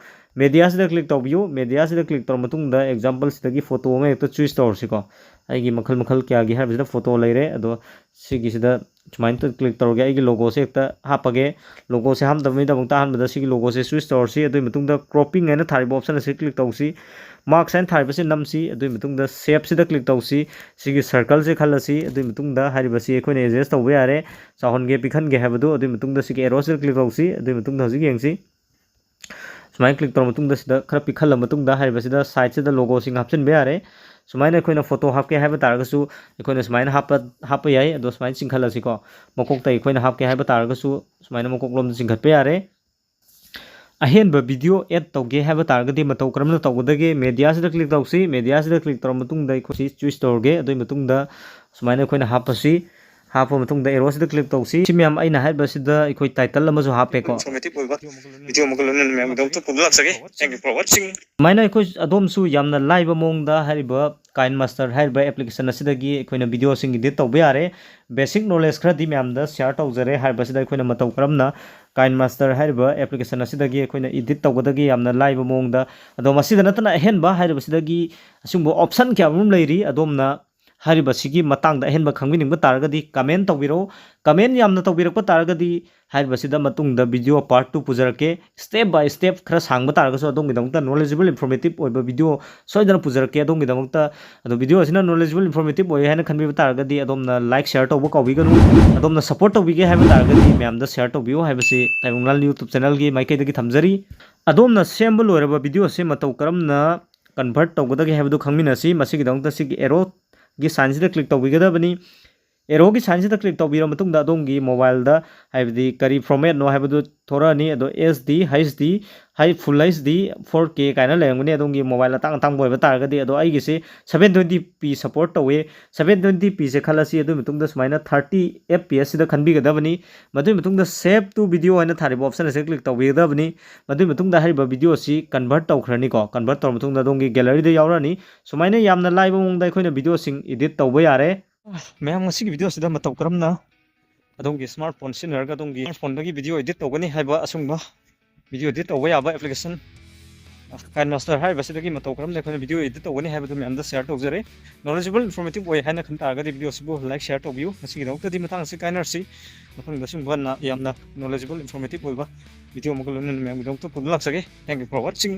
ꯃꯦꯗꯤꯌꯥꯁꯤꯗ ꯀ꯭ꯂꯤꯛ ꯇꯧꯕꯤꯌꯨ꯫ ꯃꯦꯗꯤꯌꯥꯁꯤꯗ ꯀ꯭ꯂꯤꯛ ꯇꯧꯔ ꯃꯇꯨꯡꯗ ꯑꯦꯛꯖꯥꯝꯄꯜꯁꯤꯗꯒꯤ ꯐꯣꯇꯣ ꯑꯃ ꯍꯦꯛꯇ ꯆꯨꯁ ꯇꯧꯔꯁꯤꯀꯣ꯫ ꯑꯩꯒꯤ ꯃꯈꯜ ꯃꯈꯜ ꯀꯌꯥꯒꯤ ꯍꯥꯏꯔꯤꯕꯁꯤꯗ ꯐꯣꯇꯣ ꯂꯩꯔꯦ꯫ ꯑꯗꯣ ꯁꯤꯒꯤꯁꯤꯗ ꯁꯨꯃꯥꯏꯅ ꯀ꯭ꯂꯤꯛ ꯇꯧꯔꯒꯦ꯫ ꯑꯩꯒꯤ ꯂꯣꯒꯣꯁꯦ ꯍꯦꯛꯇ ꯍꯥꯞꯄꯒꯦ꯫ ꯂꯣꯒꯣꯁꯦ ꯍꯥꯞꯅꯕꯒꯤꯗꯃꯛꯇ ꯑꯍꯥꯟꯕꯗ ꯁꯤꯒꯤ ꯂꯣꯒꯣꯁꯦ ꯆꯨꯁ ꯇꯧꯔꯁꯤ꯫ ꯑꯗꯨꯒꯤ ꯃꯇꯨꯡꯗ ꯀ꯭ꯔꯣꯞꯄꯤꯡ ꯍꯥꯏꯅ ꯊꯥꯔꯤꯕ ꯑꯣꯞꯁꯟ ꯑꯁꯤ ꯀ꯭ꯂꯤꯛ ꯇꯧꯁꯤ꯫ ꯃꯥꯔꯛꯁ ꯍꯥꯏꯅ ꯊꯥꯔꯤꯕꯁꯤ ꯅꯝꯁꯤ꯫ ꯑꯗꯨꯒꯤ ꯃꯇꯨꯡꯗ ꯁꯦꯞꯁꯤꯗ ꯀ꯭ꯂꯤꯛ ꯇꯧꯁꯤ꯫ ꯁꯤꯒꯤ ꯁꯔꯀꯜꯁꯦ ꯈꯜꯂꯁꯤ꯫ ꯑꯗꯨꯒꯤ ꯃꯇꯨꯡꯗ ꯍꯥꯏꯔꯤꯕꯁꯤ ꯑꯩꯈꯣꯏꯅ ꯑꯦꯗꯖꯁ ꯇꯧꯕ ꯌꯥꯔꯦ, ꯆꯥꯎꯍꯟꯒꯦ ꯄꯤꯛꯍꯟꯒꯦ ꯍꯥꯏꯕꯗꯨ꯫ ꯑꯗꯨꯒꯤ ꯃꯇꯨꯡꯗ ꯁꯤꯒꯤ ꯑꯦꯔꯣꯁꯤꯗ ꯀ꯭ꯂꯤꯛ ꯇꯧꯁꯤ꯫ ꯑꯗꯨꯒꯤ ꯃꯇꯨꯡꯗ ꯍꯧꯖꯤꯛ ꯌꯦꯡꯁꯤ꯫ ꯁꯨꯃꯥꯏꯅ ꯀ꯭ꯂꯤꯛ ꯇꯧꯔ ꯃꯇꯨꯡꯗ ꯁꯤꯗ ꯈꯔ ꯄꯤꯛꯍꯜꯂ ꯃꯇꯨꯡꯗ ꯍꯥꯏꯔꯤꯕꯁꯤꯗ ꯁꯥꯏꯠꯁꯤꯗ ꯂꯣꯒꯣꯁꯤꯡ ꯍꯥꯞꯆꯤꯟꯕ ꯌꯥꯔꯦ꯫ ꯁꯨꯃꯥꯏꯅ ꯑꯩꯈꯣꯏꯅ ꯐꯣꯇꯣ ꯍꯥꯞꯀꯦ ꯍꯥꯏꯕ ꯇꯥꯔꯒꯁꯨ ꯑꯩꯈꯣꯏꯅ ꯁꯨꯃꯥꯏꯅ ꯍꯥꯞꯄ, ꯍꯥꯞꯄ ꯌꯥꯏ꯫ ꯑꯗꯣ ꯁꯨꯃꯥꯏꯅ ꯆꯤꯡꯈꯠꯂꯁꯤꯀꯣ꯫ ꯃꯀꯣꯛꯇ ꯑꯩꯈꯣꯏꯅ ꯍꯥꯞꯀꯦ ꯍꯥꯏꯕ ꯇꯥꯔꯒꯁꯨ ꯁꯨꯃꯥꯏꯅ ꯃꯀꯣꯛꯂꯣꯝꯗ ꯆꯤꯡꯈꯠꯄ ꯌꯥꯔꯦ꯫ ꯑꯍꯦꯟꯕ ꯚꯤꯗꯤꯑꯣ ꯑꯦꯗ ꯇꯧꯒꯦ ꯍꯥꯏꯕ ꯇꯥꯔꯒꯗꯤ ꯃꯇꯧ ꯀꯔꯝꯅ ꯇꯧꯒꯗꯒꯦ? ꯃꯦꯗꯤꯌꯥꯁꯤꯗ ꯀ꯭ꯂꯤꯛ ꯇꯧꯁꯤ꯫ ꯃꯦꯗꯤꯌꯥꯁꯤꯗ ꯀ꯭ꯂꯤꯛ ꯇꯧꯔ ꯃꯇꯨꯡꯗ ꯑꯩꯈꯣꯏ ꯁꯤ ꯆꯨꯁ ꯇꯧꯔꯒꯦ꯫ ꯑꯗꯨꯒꯤ ꯃꯇꯨꯡꯗ ꯁꯨꯃꯥꯏꯅ ꯑꯩꯈꯣꯏꯅ ꯍꯥꯞꯄꯁꯤ꯫ ꯍꯥꯞꯄ ꯃꯇꯨꯡꯗ ꯑꯦꯔꯣꯁꯤꯗ ꯀ꯭ꯂꯤꯛ ꯇꯧꯁꯤ꯫ ꯁꯤ ꯃꯌꯥꯝ ꯑꯩꯅ ꯍꯥꯏꯔꯤꯕꯁꯤꯗ ꯑꯩꯈꯣꯏ ꯇꯥꯏꯇꯜ ꯑꯃꯁꯨ ꯍꯥꯞꯄꯦꯀꯣ꯫ ꯏꯟꯐꯣꯔꯃꯦꯇꯤꯚ ꯑꯣꯏꯕ ꯚꯤꯗꯤꯑꯣ ꯑꯃꯒ ꯂꯣꯏꯅꯅ ꯃꯌꯥꯝꯒꯤꯗꯃꯛꯇ ꯄꯨꯕ ꯂꯥꯛꯆꯒꯦ꯫ Thank you for watching. ꯁꯨꯃꯥꯏꯅ ꯑꯩꯈꯣꯏ ꯑꯗꯣꯝꯁꯨ ꯌꯥꯝꯅ ꯂꯥꯏꯕ ꯃꯑꯣꯡꯗ ꯍꯥꯏꯔꯤꯕ ꯀꯥꯏꯟ ꯃꯥꯁꯇꯔ ꯍꯥꯏꯔꯤꯕ ꯑꯦꯄ꯭ꯂꯤꯀꯦꯁꯟ ꯑꯁꯤꯗꯒꯤ ꯑꯩꯈꯣꯏꯅ ꯚꯤꯗꯤꯑꯣꯁꯤꯡ ꯏꯗꯤꯠ ꯇꯧꯕ ꯌꯥꯔꯦ꯫ ꯕꯦꯁꯤꯛ ꯅꯣꯂꯦꯖ ꯈꯔꯗꯤ ꯃꯌꯥꯝꯗ ꯁꯤꯌꯥꯔ ꯇꯧꯖꯔꯦ꯫ ꯍꯥꯏꯔꯤꯕꯁꯤꯗ ꯑꯩꯈꯣꯏꯅ ꯃꯇꯧ ꯀꯔꯝꯅ ꯀꯥꯏꯟ ꯃꯥꯁꯇꯔ ꯍꯥꯏꯔꯤꯕ ꯑꯦꯄ꯭ꯂꯤꯀꯦꯁꯟ ꯑꯁꯤꯗꯒꯤ ꯑꯩꯈꯣꯏꯅ ꯏꯗꯤꯠ ꯇꯧꯒꯗꯒꯦ ꯌꯥꯝꯅ ꯂꯥꯏꯕ ꯃꯑꯣꯡꯗ꯫ ꯑꯗꯣ ꯃꯁꯤꯗ ꯅꯠꯇꯅ ꯑꯍꯦꯟꯕ ꯍꯥꯏꯔꯤꯕꯁꯤꯗꯒꯤ ꯑꯁꯤꯒꯨꯝꯕ ꯑꯣꯞꯁꯟ ꯀꯌꯥ ꯑꯃꯔꯣꯝ ꯂꯩꯔꯤ꯫ ꯑꯗꯣꯝꯅ ꯍꯥꯏꯔꯤꯕꯁꯤꯒꯤ ꯃꯇꯥꯡꯗ ꯑꯍꯦꯟꯕ ꯈꯪꯕꯤꯅꯤꯡꯕ ꯇꯥꯔꯒꯗꯤ ꯀꯃꯦꯟ ꯇꯧꯕꯤꯔꯛꯎ꯫ ꯀꯃꯦꯟ ꯌꯥꯝꯅ ꯇꯧꯕꯤꯔꯛꯄ ꯇꯥꯔꯒꯗꯤ ꯍꯥꯏꯔꯤꯕꯁꯤꯗ ꯃꯇꯨꯡꯗ ꯚꯤꯗꯤꯑꯣ ꯄꯥꯔꯠ ꯇꯨ ꯄꯨꯖꯔꯛꯀꯦ꯫ ꯁ꯭ꯇꯦꯞ ꯕꯥꯏ ꯁ꯭ꯇꯦꯞ ꯈꯔ ꯁꯥꯡꯕ ꯇꯥꯔꯒꯁꯨ ꯑꯗꯣꯝꯒꯤꯗꯃꯛꯇ ꯅꯣꯂꯦꯖꯦꯕꯜ ꯏꯟꯐꯣꯔꯃꯦꯇꯤꯚ ꯑꯣꯏꯕ ꯚꯤꯗꯤꯑꯣ ꯁꯣꯏꯗꯅ ꯄꯨꯖꯔꯛꯀꯦ ꯑꯗꯣꯝꯒꯤꯗꯃꯛꯇ꯫ ꯑꯗꯣ ꯚꯤꯗꯤꯑꯣ ꯑꯁꯤꯅ ꯅꯣꯂꯦꯖꯦꯕꯜ ꯏꯟꯐꯣꯔꯃꯦꯇꯤꯚ ꯑꯣꯏ ꯍꯥꯏꯅ ꯈꯟꯕꯤꯕ ꯇꯥꯔꯒꯗꯤ ꯑꯗꯣꯝꯅ ꯂꯥꯏꯛ ꯁꯤꯌꯥꯔ ꯇꯧꯕ ꯀꯥꯎꯕꯤꯒꯅꯨ꯫ ꯑꯗꯣꯝꯅ ꯁꯞꯄꯣꯔꯠ ꯇꯧꯕꯤꯒꯦ ꯍꯥꯏꯕ ꯇꯥꯔꯒꯗꯤ ꯃꯌꯥꯝꯗ ꯁꯤꯌꯥꯔ ꯇꯧꯕꯤꯌꯨ ꯍꯥꯏꯕꯁꯤ ꯇꯥꯏꯕꯪ ꯂꯥꯜ ꯌꯨꯇꯨꯕ ꯆꯦꯅꯦꯜꯒꯤ ꯃꯥꯏꯀꯩꯗꯒꯤ ꯊꯝꯖꯔꯤ꯫ ꯑꯗꯣꯝꯅ ꯁꯦꯝꯕ ꯂꯣꯏꯔꯕ ꯚꯤꯗꯤꯑꯣ ꯑꯁꯤ ꯃꯇꯧ ꯀꯔꯝꯅ ꯀꯟꯚꯔꯠ ꯇꯧꯒꯗꯒꯦ ꯍꯥꯏꯕꯗꯨ ꯈꯪꯃꯤꯟꯅꯁꯤ꯫ ꯃꯁꯤꯒꯤꯗꯃꯛꯇ ꯁꯤꯒꯤ ꯑꯦꯔꯣꯒꯤ ꯁꯥꯏꯟꯁꯤꯗ ꯀ꯭ꯂꯤꯛ ꯇꯧꯕꯤꯒꯗꯕꯅꯤ꯫ ꯑꯦꯔꯣꯒꯤ ꯁꯥꯏꯟꯁꯤꯗ ꯀ꯭ꯂꯤꯛ ꯇꯧꯕꯤꯔꯕ ꯃꯇꯨꯡꯗ ꯑꯗꯣꯝꯒꯤ ꯃꯣꯕꯥꯏꯜꯗ ꯍꯥꯏꯕꯗꯤ ꯀꯔꯤ ꯐꯣꯔꯃꯦꯠꯅꯣ ꯍꯥꯏꯕꯗꯨ ꯊꯣꯔꯛꯑꯅꯤ꯫ ꯑꯗꯣ ꯑꯦꯁ ꯗꯤ, ꯍꯩꯆ ꯗꯤ, ꯍꯥꯏ ꯐꯨꯜ ꯍꯩꯆ ꯗꯤ, ꯐꯣꯔ ꯀꯦ ꯀꯥꯏꯅ ꯂꯩꯔꯝꯒꯅꯤ ꯑꯗꯣꯝꯒꯤ ꯃꯣꯕꯥꯏꯜ ꯑꯇꯥꯡ ꯑꯇꯥꯡꯕ ꯑꯣꯏꯕ ꯇꯥꯔꯒꯗꯤ꯫ ꯑꯗꯣ ꯑꯩꯒꯤꯁꯦ ꯁꯚꯦꯟ ꯇ꯭ꯋꯦꯟꯇꯤ ꯄꯤ ꯁꯞꯄꯣꯔꯠ ꯇꯧꯋꯦ꯫ ꯁꯚꯦꯟ ꯇ꯭ꯋꯦꯟꯇꯤ ꯄꯤꯁꯦ ꯈꯜꯂꯁꯤ꯫ ꯑꯗꯨꯒꯤ ꯃꯇꯨꯡꯗ ꯁꯨꯃꯥꯏꯅ ꯊꯥꯔꯇꯤ ꯑꯦꯐ ꯄꯤ ꯑꯦꯁꯁꯤꯗ ꯈꯟꯕꯤꯒꯗꯕꯅꯤ꯫ ꯃꯗꯨꯒꯤ ꯃꯇꯨꯡꯗ ꯁꯦꯞ ꯇꯨ ꯚꯤꯗꯤꯑꯣ ꯍꯥꯏꯅ ꯊꯥꯔꯤꯕ ꯑꯣꯞꯁꯟ ꯑꯁꯤꯗ ꯀ꯭ꯂꯤꯛ ꯇꯧꯕꯤꯒꯗꯕꯅꯤ꯫ ꯃꯗꯨꯒꯤ ꯃꯇꯨꯡꯗ ꯍꯥꯏꯔꯤꯕ ꯚꯤꯗꯤꯑꯣ ꯑꯁꯤ ꯀꯟꯚꯔꯠ ꯇꯧꯈ꯭ꯔꯅꯤꯀꯣ꯫ ꯀꯟꯚꯔꯠ ꯇꯧꯔꯕ ꯃꯇꯨꯡꯗ ꯑꯗꯣꯝꯒꯤ ꯒꯦꯂꯔꯤꯗ ꯌꯥꯎꯔꯛꯑꯅꯤ꯫ ꯁꯨꯃꯥꯏꯅ ꯌꯥꯝꯅ ꯂꯥꯏꯕ ꯃꯑꯣꯡꯗ ꯑꯩꯈꯣꯏꯅ ꯚꯤꯗꯤꯑꯣꯁꯤꯡ ꯏꯗꯤꯠ ꯇꯧꯕ ꯌꯥꯔꯦ꯫ ꯃꯌꯥꯝ, ꯉꯁꯤꯒꯤ ꯚꯤꯗꯤꯑꯣꯁꯤꯗ ꯃꯇꯧ ꯀꯔꯝꯅ ꯑꯗꯣꯝꯒꯤ ꯁ꯭ꯃꯥꯔꯠ ꯐꯣꯟ ꯁꯤꯖꯤꯟꯅꯔꯒ ꯑꯗꯣꯝꯒꯤ ꯁ꯭ꯃꯥꯔꯠ ꯐꯣꯟꯗꯒꯤ ꯚꯤꯗꯤꯑꯣ ꯏꯗꯤꯠ ꯇꯧꯒꯅꯤ ꯍꯥꯏꯕ ꯑꯁꯨꯝꯕ ꯚꯤꯗꯤꯑꯣ ꯏꯗꯤꯠ ꯇꯧꯕ ꯌꯥꯕ ꯑꯦꯄ꯭ꯂꯤꯀꯦꯁꯟ ꯀꯥꯏꯟ ꯃꯥꯁꯇꯔ ꯍꯥꯏꯔꯤꯕꯁꯤꯗꯒꯤ ꯃꯇꯧ ꯀꯔꯝꯅ ꯑꯩꯈꯣꯏꯅ ꯚꯤꯗꯤꯑꯣ ꯏꯗꯤꯠ ꯇꯧꯒꯅꯤ ꯍꯥꯏꯕꯗꯨ ꯃꯌꯥꯝꯗ ꯁꯤꯌꯥꯔ ꯇꯧꯖꯔꯦ꯫ ꯅꯣꯂꯦꯖꯦꯕꯜ ꯏꯟꯐꯣꯔꯃꯦꯇꯤꯚ ꯑꯣꯏ ꯍꯥꯏꯅ ꯈꯟ ꯇꯥꯔꯒꯗꯤ ꯚꯤꯗꯤꯑꯣꯁꯤꯕꯨ ꯂꯥꯏꯛ ꯁꯤꯌꯥꯔ ꯇꯧꯕꯤꯌꯨ꯫ ꯉꯁꯤꯒꯤꯗꯃꯛꯇꯗꯤ ꯃꯇꯥꯡ ꯑꯁꯤ ꯀꯥꯏꯅꯔꯁꯤ꯫ ꯃꯊꯪꯗ ꯁꯤꯒꯨꯝꯕ ꯅ-, ꯌꯥꯝꯅ ꯅꯣꯂꯦꯖꯦꯕꯜ ꯏꯟꯐꯣꯔꯃꯦꯇꯤꯚ ꯑꯣꯏꯕ ꯚꯤꯗꯤꯑꯣ ꯑꯃꯒ ꯂꯣꯏꯅꯅ ꯃꯌꯥꯝꯒꯤꯗꯃꯛꯇ ꯄꯨꯗꯨꯅ ꯂꯥꯛꯆꯒꯦ꯫ Thank you for watching.